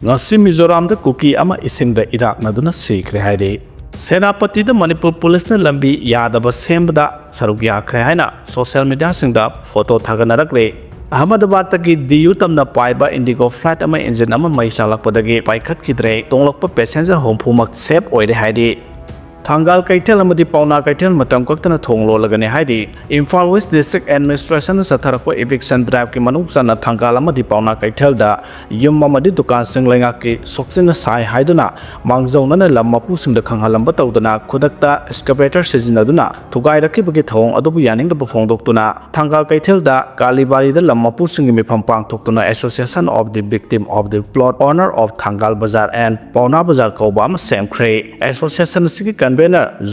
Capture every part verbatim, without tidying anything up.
ꯉꯁꯤ ꯃꯤꯖꯣꯔꯥꯝꯗ ꯀꯨꯀꯤ ꯑꯃ ꯏꯁꯤꯡꯗ ꯏꯔꯥꯛꯅꯗꯨꯅ ꯁꯤꯈ꯭ꯔꯦ ꯍꯥꯏꯔꯤ꯫ ꯁꯦꯅꯥꯄꯇꯤꯗ ꯃꯅꯤꯄꯨꯔ ꯄꯨꯂꯤꯁꯅ ꯂꯝꯕꯤ ꯌꯥꯗꯕ ꯁꯦꯝꯕꯗ ꯁꯔꯨꯛ ꯌꯥꯈ꯭ꯔꯦ ꯍꯥꯏꯅ ꯁꯣꯁꯤꯌꯦꯜ ꯃꯤꯗꯤꯌꯥꯁꯤꯡꯗ ꯐꯣꯇꯣ ꯊꯥꯒꯠꯅꯔꯛꯂꯦ꯫ ꯑꯍꯃꯗꯕꯥꯗꯇꯒꯤ ꯗꯤ ꯌꯨ ꯇꯝꯅ ꯄꯥꯏꯕ ꯏꯟꯗꯤꯒꯣ ꯐ꯭ꯂꯥꯏꯠ ꯑꯃ ꯏꯟꯖꯤꯟ ꯑꯃ ꯃꯩ ꯆꯥꯛꯂꯛꯄꯗꯒꯤ ꯄꯥꯏꯈꯠꯈꯤꯗ꯭ꯔꯦ꯫ ꯇꯣꯡꯂꯛꯄ ꯄꯦꯁꯦꯟꯖꯔ ꯍꯨꯝꯐꯨꯃꯛ ꯁꯦꯐ ꯑꯣꯏꯔꯦ ꯍꯥꯏꯔꯤ꯫ ꯊꯪꯒꯥꯜ ꯀꯩꯊꯦꯜ ꯑꯃꯗꯤ ꯄꯥꯎꯅꯥ ꯀꯩꯊꯦꯜ ꯃꯇꯝ ꯀꯛꯇꯅ ꯊꯣꯡ ꯂꯣꯜꯂꯒꯅꯤ ꯍꯥꯏꯔꯤ꯫ ꯏꯝꯐꯥꯜ ꯋꯦꯁ ꯗꯤꯁꯇ꯭ꯔꯤꯛ ꯑꯦꯗꯃꯤꯅꯤꯁꯇ꯭ꯔꯦꯁꯟꯅ ꯆꯠꯊꯔꯛꯄ ꯏꯚꯤꯛꯁꯟ ꯗ꯭ꯔꯥꯏꯚꯀꯤ ꯃꯅꯨꯡ ꯆꯟꯅ ꯊꯪꯒꯥꯜ ꯑꯃꯗꯤ ꯄꯥꯎꯅꯥ ꯀꯩꯊꯦꯜꯗ ꯌꯨꯝ ꯑꯃꯗꯤ ꯗꯨꯀꯥꯟꯁꯤꯡ ꯂꯩꯉꯥꯛꯀꯤ ꯁꯣꯛꯆꯤꯟꯅ ꯁꯥꯏ ꯍꯥꯏꯗꯨꯅ ꯃꯥꯡꯖꯧꯅꯅ ꯂꯝ ꯃꯄꯨꯁꯤꯡꯗ ꯈꯪꯍꯜꯂꯝꯕ ꯇꯧꯗꯅ ꯈꯨꯗꯛꯇ ꯑꯦꯛꯁꯀꯥꯚꯦꯇꯔ ꯁꯤꯖꯤꯟꯅꯗꯨꯅ ꯊꯨꯒꯥꯏꯔꯛꯈꯤꯕꯒꯤ ꯊꯧꯑꯣꯡ ꯑꯗꯨꯕꯨ ꯌꯥꯅꯤꯡꯗꯕ ꯐꯣꯡꯗꯣꯛꯇꯨꯅ ꯊꯪꯒꯥꯜ ꯀꯩꯊꯦꯜꯗ ꯀꯥꯂꯤꯕꯥꯔꯤꯗ ꯂꯝ ꯃꯄꯨꯁꯤꯡꯒꯤ ꯃꯤꯐꯝ ꯄꯥꯡꯊꯣꯛꯇꯨꯅ Association of the Victim of the Plot Owner of Thangal Bazar and Paona Bazar ꯀꯧꯕ ꯑꯃ ꯁꯦꯝꯈ꯭ꯔꯦ꯫ ꯑꯦꯁꯣꯁꯤꯌꯦꯁꯟ ꯑꯁꯤꯒꯤ ꯀꯟꯚꯦꯅꯔ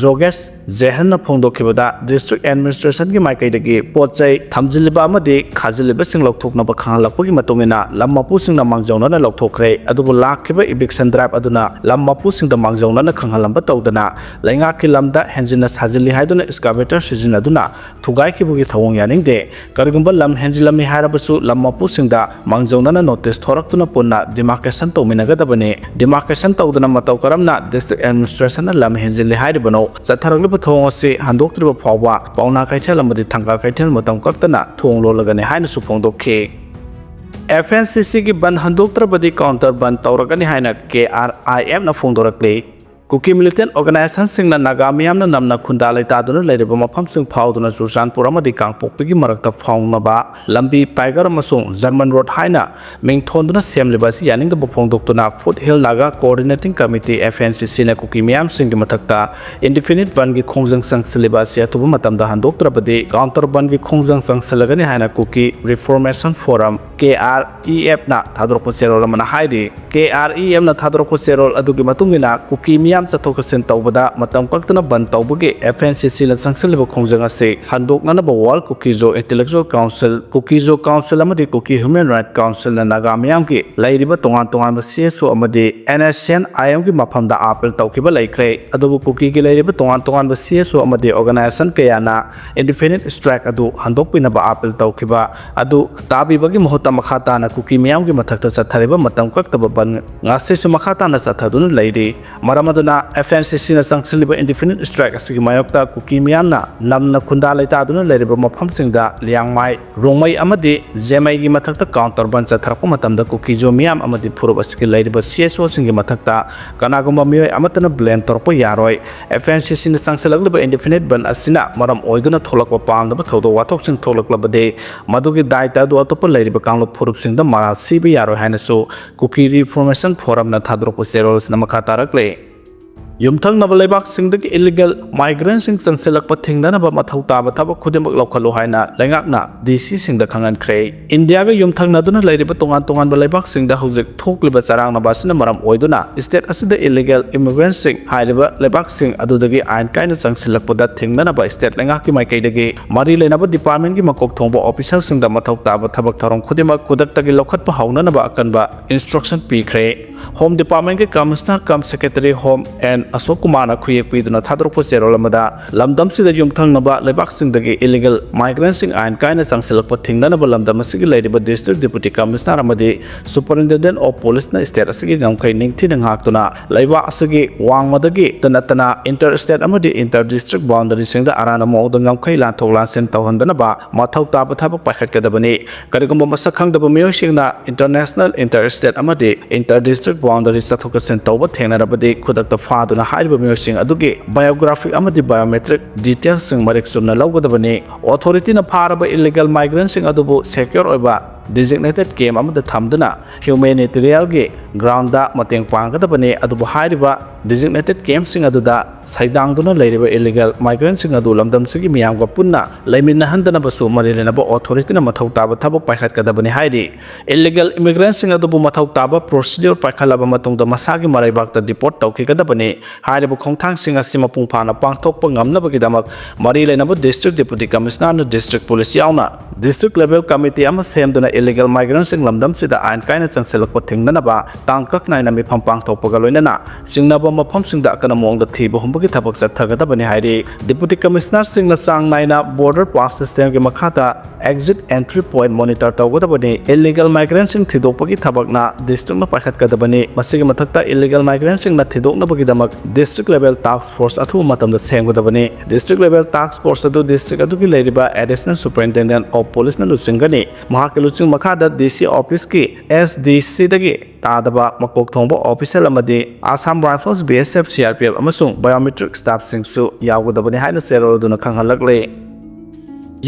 ꯖꯣꯒꯦꯁ ꯖꯦꯍꯟꯅ ꯐꯣꯡꯗꯣꯛꯈꯤꯕꯗ, ꯗꯤꯁꯇ꯭ꯔꯤꯛ ꯑꯦꯗꯃꯤꯅꯤꯁꯇ꯭ꯔꯦꯁꯟꯒꯤ ꯃꯥꯏꯀꯩꯗꯒꯤ ꯄꯣꯠ ꯆꯩ ꯊꯝꯖꯤꯜꯂꯤꯕ ꯑꯃꯗꯤ ꯈꯥꯖꯤꯜꯂꯤꯕꯁꯤꯡ ꯂꯧꯊꯣꯛꯅꯕ ꯈꯪꯍꯜꯂꯛꯄꯒꯤ ꯃꯇꯨꯡ ꯏꯟꯅ ꯂꯝ ꯃꯄꯨꯁꯤꯡꯅ ꯃꯥꯡꯖꯧꯅꯅ ꯂꯧꯊꯣꯛꯈ꯭ꯔꯦ꯫ ꯑꯗꯨꯕꯨ ꯂꯥꯛꯈꯤꯕ ꯏꯚꯤꯛꯁꯟ ꯗ꯭ꯔꯥꯏꯚ ꯑꯗꯨꯅ ꯂꯝ ꯃꯄꯨꯁꯤꯡꯗ ꯃꯥꯡꯖꯧꯅꯅ ꯈꯪꯍꯜꯂꯝꯕ ꯇꯧꯗꯅ ꯂꯩꯉꯥꯛꯀꯤ ꯂꯝꯗ ꯍꯦꯟꯖꯤꯟꯅ ꯁꯥꯖꯤꯜꯂꯤ ꯍꯥꯏꯗꯨꯅ ꯑꯦꯛꯁꯀꯥꯚꯦꯇꯔ ꯁꯤꯖꯤꯟꯅꯗꯨꯅ ꯊꯨꯒꯥꯏꯈꯤꯕꯒꯤ ꯊꯧꯑꯣꯡ ꯌꯥꯅꯤꯡꯗꯦ꯫ ꯀꯔꯤꯒꯨꯝꯕ ꯂꯝ ꯍꯦꯟꯖꯤꯜꯂꯝꯃꯤ ꯍꯥꯏꯔꯕꯁꯨ ꯂꯝ ꯃꯄꯨꯁꯤꯡꯗ ꯃꯥꯡꯖꯧꯅꯅ ꯅꯣꯇꯤꯁ ꯊꯣꯔꯛꯇꯨꯅ ꯄꯨꯟꯅ ꯗꯤꯃꯥꯔꯀꯦꯁꯟ ꯇꯧꯃꯤꯟꯅꯒꯗꯕꯅꯤ꯫ ꯗꯤꯃꯥꯔꯀꯦꯁꯟ ꯇꯧꯗꯅ ꯃꯇꯧ ꯀꯔꯝꯅ ꯗꯤꯁꯇ꯭ꯔꯤꯛ ꯑꯦꯗꯃꯤꯅꯤꯁꯇ꯭ꯔꯦꯁꯟꯅ ꯂꯝ ꯍꯦꯟꯖꯤꯜꯂꯤ ꯍꯥꯏꯔꯤꯕꯅꯣ? ꯆꯠꯊꯔꯛꯂꯤꯕ ꯊꯧꯑꯣꯡ ꯑꯁꯤ ꯍꯟꯗꯣꯛꯇ꯭ꯔꯤꯕ ꯐꯥꯎꯕ ꯄꯥꯎꯅꯥ ꯀꯩꯊꯦꯜ ꯑꯃꯗꯤ ꯊꯪꯒꯥꯜ ꯀꯩꯊꯦꯜ ꯃꯇꯝ ꯀꯛꯇꯅ ꯊꯣꯡ ꯂꯣꯜꯂꯒꯅꯤ ꯍꯥꯏꯅꯁꯨ ꯐꯣꯡꯗꯣꯛꯈꯤ꯫ ꯑꯦꯐ ꯑꯦꯟ ꯁꯤ ꯁꯤꯒꯤ ꯕꯟ ꯍꯟꯗꯣꯛꯇ꯭ꯔꯕꯗꯤ ꯀꯥꯎꯟꯇꯔ ꯕꯟ ꯇꯧꯔꯒꯅꯤ ꯍꯥꯏꯅ ꯀꯦ ꯑꯥꯔ ꯑꯥꯏ ꯑꯦꯐꯅ ꯐꯣꯡꯗꯣꯔꯛꯂꯤ꯫ ꯀꯨꯀꯤ ꯃꯤꯂꯤꯇꯦꯟ ꯑꯣꯔꯒꯅꯥꯏꯖꯦꯁꯟꯁꯤꯡꯅ ꯅꯥꯒꯥ ꯃꯤꯌꯥꯝꯅ ꯅꯝꯅ ꯈꯨꯟꯗꯥ ꯂꯩꯇꯥꯗꯨꯅ ꯂꯩꯔꯤꯕ ꯃꯐꯝꯁꯤꯡ ꯐꯥꯎꯗꯨꯅ ꯆꯨꯔꯆꯥꯟꯄꯨꯔ ꯑꯃꯗꯤ ꯀꯥꯡꯄꯣꯛꯄꯤꯒꯤ ꯃꯔꯛꯇ ꯐꯥꯎꯅꯕ ꯂꯝꯕꯤ ꯇꯥꯏꯒꯔ ꯑꯃꯁꯨꯡ ꯖꯔꯃꯟ ꯔꯣꯗ ꯍꯥꯏꯅ ꯃꯤꯡꯊꯣꯟꯗꯨꯅ ꯁꯦꯝꯂꯤꯕ ꯑꯁꯤ ꯌꯥꯅꯤꯡꯗꯕ ꯐꯣꯡꯗꯣꯛꯇꯨꯅ foothill Naga coordinating committee, F N C ꯁꯤꯅ ꯀꯨꯀꯤ ꯃꯤꯌꯥꯝꯁꯤꯡꯒꯤ ꯃꯊꯛꯇ ꯏꯟꯗꯤꯐꯤꯅꯤꯠ ꯕꯟꯒꯤ ꯈꯣꯡꯖꯪ ꯆꯪꯁꯤꯜꯂꯤꯕ ꯑꯁꯤ ꯑꯊꯨꯕ ꯃꯇꯝꯗ ꯍꯟꯗꯣꯛꯇ꯭ꯔꯕꯗꯤ ꯀꯥꯎꯟꯇꯔ ꯕꯟꯒꯤ ꯈꯣꯡꯖꯪ ꯆꯪꯁꯤꯜꯂꯒꯅꯤ ꯍꯥꯏꯅ ꯀꯨꯀꯤ ꯔꯤꯐꯣꯔꯃꯦꯁꯟ ꯐꯣꯔꯝ, ꯀꯦ ꯑꯥꯔ ꯏ ꯑꯦꯐꯅ ꯊꯥꯗꯣꯔꯛꯄ ꯆꯦꯔꯣꯜ ꯑꯃꯅ ꯍꯥꯏꯔꯤ꯫ ꯀꯦ ꯑꯥꯔ ꯏ ꯑꯦꯐꯅ ꯊꯥꯗꯣꯔꯛꯄ ꯆꯦꯔꯣꯜ ꯑꯗꯨꯒꯤ ꯃꯇꯨꯡ ꯏꯟꯅ ꯀꯨꯀꯤ ꯃꯤꯌꯥꯝ ꯆꯠꯊꯣꯛ ꯆꯠꯁꯤꯟ ꯇꯧꯕꯗ ꯃꯇꯝ ꯀꯛꯇꯅ ꯕꯟ ꯇꯧꯕꯒꯤ ꯑꯦꯐ ꯑꯦꯟ ꯁꯤ ꯁꯤꯅ ꯆꯪꯁꯤꯜꯂꯤꯕ ꯈꯣꯡꯖꯪ ꯑꯁꯤ ꯍꯟꯗꯣꯛꯅꯅꯕ ꯋꯥꯔꯜ ꯀꯨꯀꯤ ꯖꯣ ꯏꯟꯇꯦꯂꯦꯛꯆꯨꯋꯦꯜ ꯀꯥꯎꯟꯁꯤꯜ, ꯀꯨꯀꯤ ꯖꯣ ꯀꯥꯎꯟꯁꯤꯜ ꯑꯃꯗꯤ ꯀꯨꯀꯤ ꯍ꯭ꯌꯨꯃꯦꯟ ꯔꯥꯏꯠ ꯀꯥꯎꯟꯁꯤꯜꯅ ꯅꯥꯒꯥ ꯃꯤꯌꯥꯝꯒꯤ ꯂꯩꯔꯤꯕ ꯇꯣꯉꯥꯟ ꯇꯣꯉꯥꯟꯕ ꯁꯤ ꯑꯦꯁ ꯑꯣ ꯑꯃꯗꯤ ꯑꯦꯟ ꯑꯦꯁ ꯁꯤ ꯑꯦꯟ ꯑꯥꯏ ꯑꯦꯝꯒꯤ ꯃꯐꯝꯗ ꯑꯥꯄꯤꯜ ꯇꯧꯈꯤꯕ ꯂꯩꯈ꯭ꯔꯦ꯫ ꯑꯗꯨꯕꯨ ꯀꯨꯀꯤꯒꯤ ꯂꯩꯔꯤꯕ ꯇꯣꯉꯥꯟ ꯇꯣꯉꯥꯟꯕ ꯁꯤ ꯑꯦꯁ ꯑꯣ ꯑꯃꯗꯤ ꯑꯣꯔꯒꯅꯥꯏꯖꯦꯁꯟ ꯀꯌꯥꯅ ꯏꯟꯗꯤꯐꯤꯅꯤꯠ ꯁ꯭ꯇ꯭ꯔꯥꯏꯛ ꯑꯗꯨ ꯍꯟꯗꯣꯛꯄꯤꯅꯕ ꯑꯥꯄꯤꯜ ꯇꯧꯈꯤꯕ ꯑꯗꯨ ꯇꯥꯕꯤꯕꯒꯤ ꯃꯍꯨꯠꯇ ꯃꯈꯥ ꯇꯥꯅ ꯀꯨꯀꯤ ꯃꯤꯌꯥꯝꯒꯤ ꯃꯊꯛꯇ ꯆꯠꯊꯔꯤꯕ ꯃꯇꯝ ꯀꯛꯇꯕ ꯉꯁꯤꯁꯨ ꯃꯈꯥ ꯇꯥꯅ ꯆꯠꯊꯗꯨꯅ ꯂꯩꯔꯤ꯫ ꯃꯔꯝ ꯑꯗꯨꯅ F N C Cꯅ ꯆꯪꯁꯤꯜꯂꯤꯕ indefinite strike ꯑꯁꯤꯒꯤ ꯃꯥꯌꯣꯛꯇ ꯀꯨꯀꯤ ꯃꯤꯌꯥꯝꯅ ꯅꯝꯅ ꯈꯨꯟꯗꯥ ꯂꯩꯇꯥꯗꯨꯅ ꯂꯩꯔꯤꯕ ꯃꯐꯝꯁꯤꯡꯗ ꯂꯤꯌꯥꯡꯃꯥꯏ, ꯔꯣꯡꯃꯩ ꯑꯃꯗꯤ ꯖꯦꯃꯩꯒꯤ ꯃꯊꯛꯇ counter bandh ꯆꯠꯊꯔꯛꯄ ꯃꯇꯝꯗ ꯀꯨꯀꯤꯖꯣ ꯃꯤꯌꯥꯝ ꯑꯃꯗꯤ ꯐꯨꯔꯨꯞ ꯑꯁꯤꯒꯤ ꯂꯩꯔꯤꯕ C S Oꯁꯤꯡꯒꯤ ꯃꯊꯛꯇ ꯀꯅꯥꯒꯨꯝꯕ ꯃꯤꯑꯣꯏ ꯑꯃꯠꯇꯅ blame ꯇꯧꯔꯛꯄ ꯌꯥꯔꯣꯏ꯫ F N C Cꯅ ꯆꯪꯁꯤꯜꯂꯛꯂꯤꯕ indefinite bandh ꯑꯁꯤꯅ ꯃꯔꯝ ꯑꯣꯏꯗꯨꯅ ꯊꯣꯛꯂꯛꯄ ꯄꯥꯝꯗꯕ ꯊꯧꯗꯣꯛ ꯋꯥꯊꯣꯛꯁꯤꯡ ꯊꯣꯛꯂꯛꯂꯕꯗꯤ ꯃꯗꯨꯒꯤ ꯗꯥꯏꯇ ꯑꯗꯨ ꯑꯇꯣꯞꯄ ꯂꯩꯔꯤꯕ ꯀꯥꯡꯂꯨꯞ ꯐꯨꯔꯨꯞꯁꯤꯡꯗ ꯃꯔꯥꯜ ꯁꯤꯕ ꯌꯥꯔꯣꯏ ꯍꯥꯏꯅꯁꯨ ꯀꯨꯀꯤ Reformation Forumꯅ ꯊꯥꯗꯣꯔꯛꯄ ꯆꯦꯔꯣꯜꯁꯤꯅ ꯃꯈꯥ ꯇꯥꯔꯛꯂꯤ꯫ ꯌꯨꯝꯊꯪꯅꯕ ꯂꯩꯕꯥꯛꯁꯤꯡꯗꯒꯤ illegal migrantꯁꯤꯡ ꯆꯪꯁꯤꯜꯂꯛꯄ ꯊꯤꯡꯅꯅꯕ ꯃꯊꯧ ꯇꯥꯕ ꯊꯕꯛ ꯈꯨꯗꯤꯡꯃꯛ ꯂꯧꯈꯠꯂꯨ ꯍꯥꯏꯅ ꯂꯩꯉꯥꯛꯅ D Cꯁꯤꯡꯗ ꯈꯪꯍꯟꯈ꯭ꯔꯦ꯫ ꯏꯟꯗꯤꯌꯥꯒ ꯌꯨꯝꯊꯪꯅꯗꯨꯅ ꯂꯩꯔꯤꯕ ꯇꯣꯉꯥꯟ ꯇꯣꯉꯥꯟꯕ ꯂꯩꯕꯥꯛꯁꯤꯡꯗ ꯍꯧꯖꯤꯛ ꯊꯣꯛꯂꯤꯕ ꯆꯔꯥꯡꯅꯕ ꯑꯁꯤꯅ ꯃꯔꯝ ꯑꯣꯏꯗꯨꯅ state ꯑꯁꯤꯗ illegal immigrantꯁꯤꯡ ꯍꯥꯏꯔꯤꯕ ꯂꯩꯕꯥꯛꯁꯤꯡ ꯑꯗꯨꯗꯒꯤ ꯑꯥꯏꯟ ꯀꯥꯏꯅ ꯆꯪꯁꯤꯜꯂꯛꯄꯗ ꯊꯤꯡꯅꯅꯕ state ꯂꯩꯉꯥꯛꯀꯤ ꯃꯥꯏꯀꯩꯗꯒꯤ ꯃꯔꯤ ꯂꯩꯅꯕ departmentꯀꯤ ꯃꯀꯣꯛ ꯊꯣꯡꯕ officerꯁꯤꯡꯗ ꯃꯊꯧ ꯇꯥꯕ ꯊꯕꯛ ꯊꯧꯔꯝ ꯈꯨꯗꯤꯡꯃꯛ ꯈꯨꯗꯛꯇꯒꯤ ꯂꯧꯈꯠꯄ ꯍꯧꯅꯅꯕ ꯑꯀꯟꯕ instruction ꯄꯤꯈ꯭ꯔꯦ꯫ Home Departmentꯀꯤ Commissioner cum Secretary Home N Ashok Kumarꯅ ꯈꯨꯌꯦꯛ ꯄꯤꯗꯨꯅ ꯊꯥꯗꯣꯔꯛꯄ ꯆꯦꯔꯣꯜ ꯑꯃꯗ, ꯂꯝꯗꯝꯁꯤꯗ ꯌꯨꯝꯊꯪꯅꯕ ꯂꯩꯕꯥꯛꯁꯤꯡꯗꯒꯤ illegal migrantꯁꯤꯡ ꯑꯥꯏꯟ ꯀꯥꯏꯅ ꯆꯪꯁꯤꯜꯂꯛꯄ ꯊꯤꯡꯅꯅꯕ ꯂꯝꯗꯝ ꯑꯁꯤꯒꯤ ꯂꯩꯔꯤꯕ District Deputy Commissioner ꯑꯃꯗꯤ Superintendent of Policeꯅ state ꯑꯁꯤꯒꯤ ꯉꯝꯈꯩ ꯅꯤꯡꯊꯤꯅ ꯉꯥꯛꯇꯨꯅ ꯂꯩꯕꯥꯛ ꯑꯁꯤꯒꯤ ꯋꯥꯡꯃꯗꯒꯤꯇ ꯅꯠꯇꯅ inter state ꯑꯃꯗꯤ inter district boundaryꯁꯤꯡꯗ ꯑꯔꯥꯟꯕ ꯃꯑꯣꯡꯗ ꯉꯝꯈꯩ ꯂꯥꯟꯊꯣꯛ ꯂꯥꯟꯁꯤꯟ ꯇꯧꯍꯟꯗꯅꯕ ꯃꯊꯧ ꯇꯥꯕ ꯊꯕꯛ ꯄꯥꯏꯈꯠꯀꯗꯕꯅꯤ꯫ ꯀꯔꯤꯒꯨꯝꯕ ꯃꯁꯛ ꯈꯪꯗꯕ ꯃꯤꯑꯣꯏꯁꯤꯡꯅ international, inter state ꯑꯃꯗꯤ inter district boundary ꯆꯠꯊꯣꯛ ꯆꯠꯁꯤꯟ ꯇꯧꯕ ꯊꯦꯡꯅꯔꯕꯗꯤ ꯈꯨꯗꯛꯇ ꯐꯥꯗꯨꯅ ꯍꯥꯏꯔꯤꯕ ꯃꯤꯑꯣꯏꯁꯤꯡ ꯑꯗꯨꯒꯤ biographic ꯑꯃꯗꯤ biometric detailꯁꯤꯡ ꯃꯔꯤꯛ ꯆꯨꯝꯅ ꯂꯧꯒꯗꯕꯅꯤ꯫ Authorityꯅ ꯐꯥꯔꯕ illegal migrantꯁꯤꯡ ꯑꯗꯨꯕꯨ secure ꯑꯣꯏꯕ designated camp ꯑꯃꯗ ꯊꯝꯗꯨꯅ humanitarianꯒꯤ groundꯗ ꯃꯇꯦꯡ ꯄꯥꯡꯒꯗꯕꯅꯤ꯫ ꯑꯗꯨꯕꯨ ꯍꯥꯏꯔꯤꯕ designated campꯁꯤꯡ ꯑꯗꯨꯗ ꯁꯩꯗꯥꯡꯗꯨꯅ ꯂꯩꯔꯤꯕ illegal migrantꯁꯤꯡ ꯑꯗꯨ ꯂꯝꯗꯝꯁꯤꯒꯤ ꯃꯤꯌꯥꯝꯒ ꯄꯨꯟꯅ ꯂꯩꯃꯤꯟꯅꯍꯟꯗꯅꯕꯁꯨ ꯃꯔꯤ ꯂꯩꯅꯕ authorityꯅ ꯃꯊꯧ ꯇꯥꯕ ꯊꯕꯛ ꯄꯥꯏꯈꯠꯀꯗꯕꯅꯤ ꯍꯥꯏꯔꯤ꯫ Illegal immigrantꯁꯤꯡ ꯑꯗꯨꯕꯨ ꯃꯊꯧ ꯇꯥꯕ procedure ꯄꯥꯏꯈꯠꯂꯕ ꯃꯇꯨꯡꯗ ꯃꯁꯥꯒꯤ ꯃꯔꯩꯕꯥꯛꯇ deport ꯇꯧꯈꯤꯒꯗꯕꯅꯤ꯫ ꯍꯥꯏꯔꯤꯕ ꯈꯣꯡꯊꯥꯡꯁꯤꯡ ꯑꯁꯤ ꯃꯄꯨꯡ ꯐꯥꯅ ꯄꯥꯡꯊꯣꯛꯄ ꯉꯝꯅꯕꯒꯤꯗꯃꯛ ꯃꯔꯤ ꯂꯩꯅꯕ District Deputy Commissionerꯅ District Police ꯌꯥꯎꯅ District Level Committee ꯑꯃ ꯁꯦꯝꯗꯨꯅ Illegal migrantꯁꯤꯡ ꯂꯝꯗꯝꯁꯤꯗ ꯑꯥꯏꯟ ꯀꯥꯏꯅ ꯆꯪꯁꯤꯜꯂꯛꯄ ꯊꯤꯡꯅꯅꯕ ꯇꯥꯡꯀꯛ ꯅꯥꯏꯅ ꯃꯤꯐꯝ ꯄꯥꯡꯊꯣꯛꯄꯒ ꯂꯣꯏꯅꯅ ꯆꯤꯡꯅꯕ ꯃꯐꯝꯁꯤꯡꯗ ꯑꯀꯟꯕ ꯃꯑꯣꯡꯗ ꯊꯤꯕ ꯍꯨꯝꯕꯒꯤ ꯊꯕꯛ ꯆꯠꯊꯒꯗꯕꯅꯤ ꯍꯥꯏꯔꯤ꯫ Deputy Commissionerꯁꯤꯡꯅ ꯆꯥꯡ ꯅꯥꯏꯅ border pass systemꯒꯤ ꯃꯈꯥꯗ exit entry point monitor ꯇꯧꯒꯗꯕꯅꯤ꯫ Illegal migrantꯁꯤꯡ ꯊꯤꯗꯣꯛꯄꯒꯤ ꯊꯕꯛꯅ districtꯅ ꯄꯥꯏꯈꯠꯀꯗꯕꯅꯤ꯫ ꯃꯁꯤꯒꯤ ꯃꯊꯛꯇ illegal migrantꯁꯤꯡꯅ ꯊꯤꯗꯣꯛꯅꯕꯒꯤꯗꯃꯛ district level task force ꯑꯊꯨꯕ ꯃꯇꯝꯗ ꯁꯦꯝꯒꯗꯕꯅꯤ꯫ District level task force ꯑꯗꯨ district ꯑꯗꯨꯒꯤ ꯂꯩꯔꯤꯕ Additional Superintendent of Policeꯅ ꯂꯨꯆꯤꯡꯒꯅꯤ꯫ ꯃꯍꯥꯛꯀꯤ ꯂꯨꯆꯤꯡ ꯃꯈꯥꯗ DC officeꯀꯤ SDCꯗꯒꯤ ꯇꯥꯗꯕ ꯃꯀꯣꯛ ꯊꯣꯡꯕ official ꯑꯃꯗꯤ Assam Rifles, BSF, CRPF ꯑꯃꯁꯨꯡ biometric staffꯁꯤꯡꯁꯨ ꯌꯥꯎꯒꯗꯕꯅꯤ ꯍꯥꯏꯅ ꯆꯦꯔꯣꯜ ꯑꯗꯨꯅ ꯈꯪꯍꯜꯂꯛꯂꯤ꯫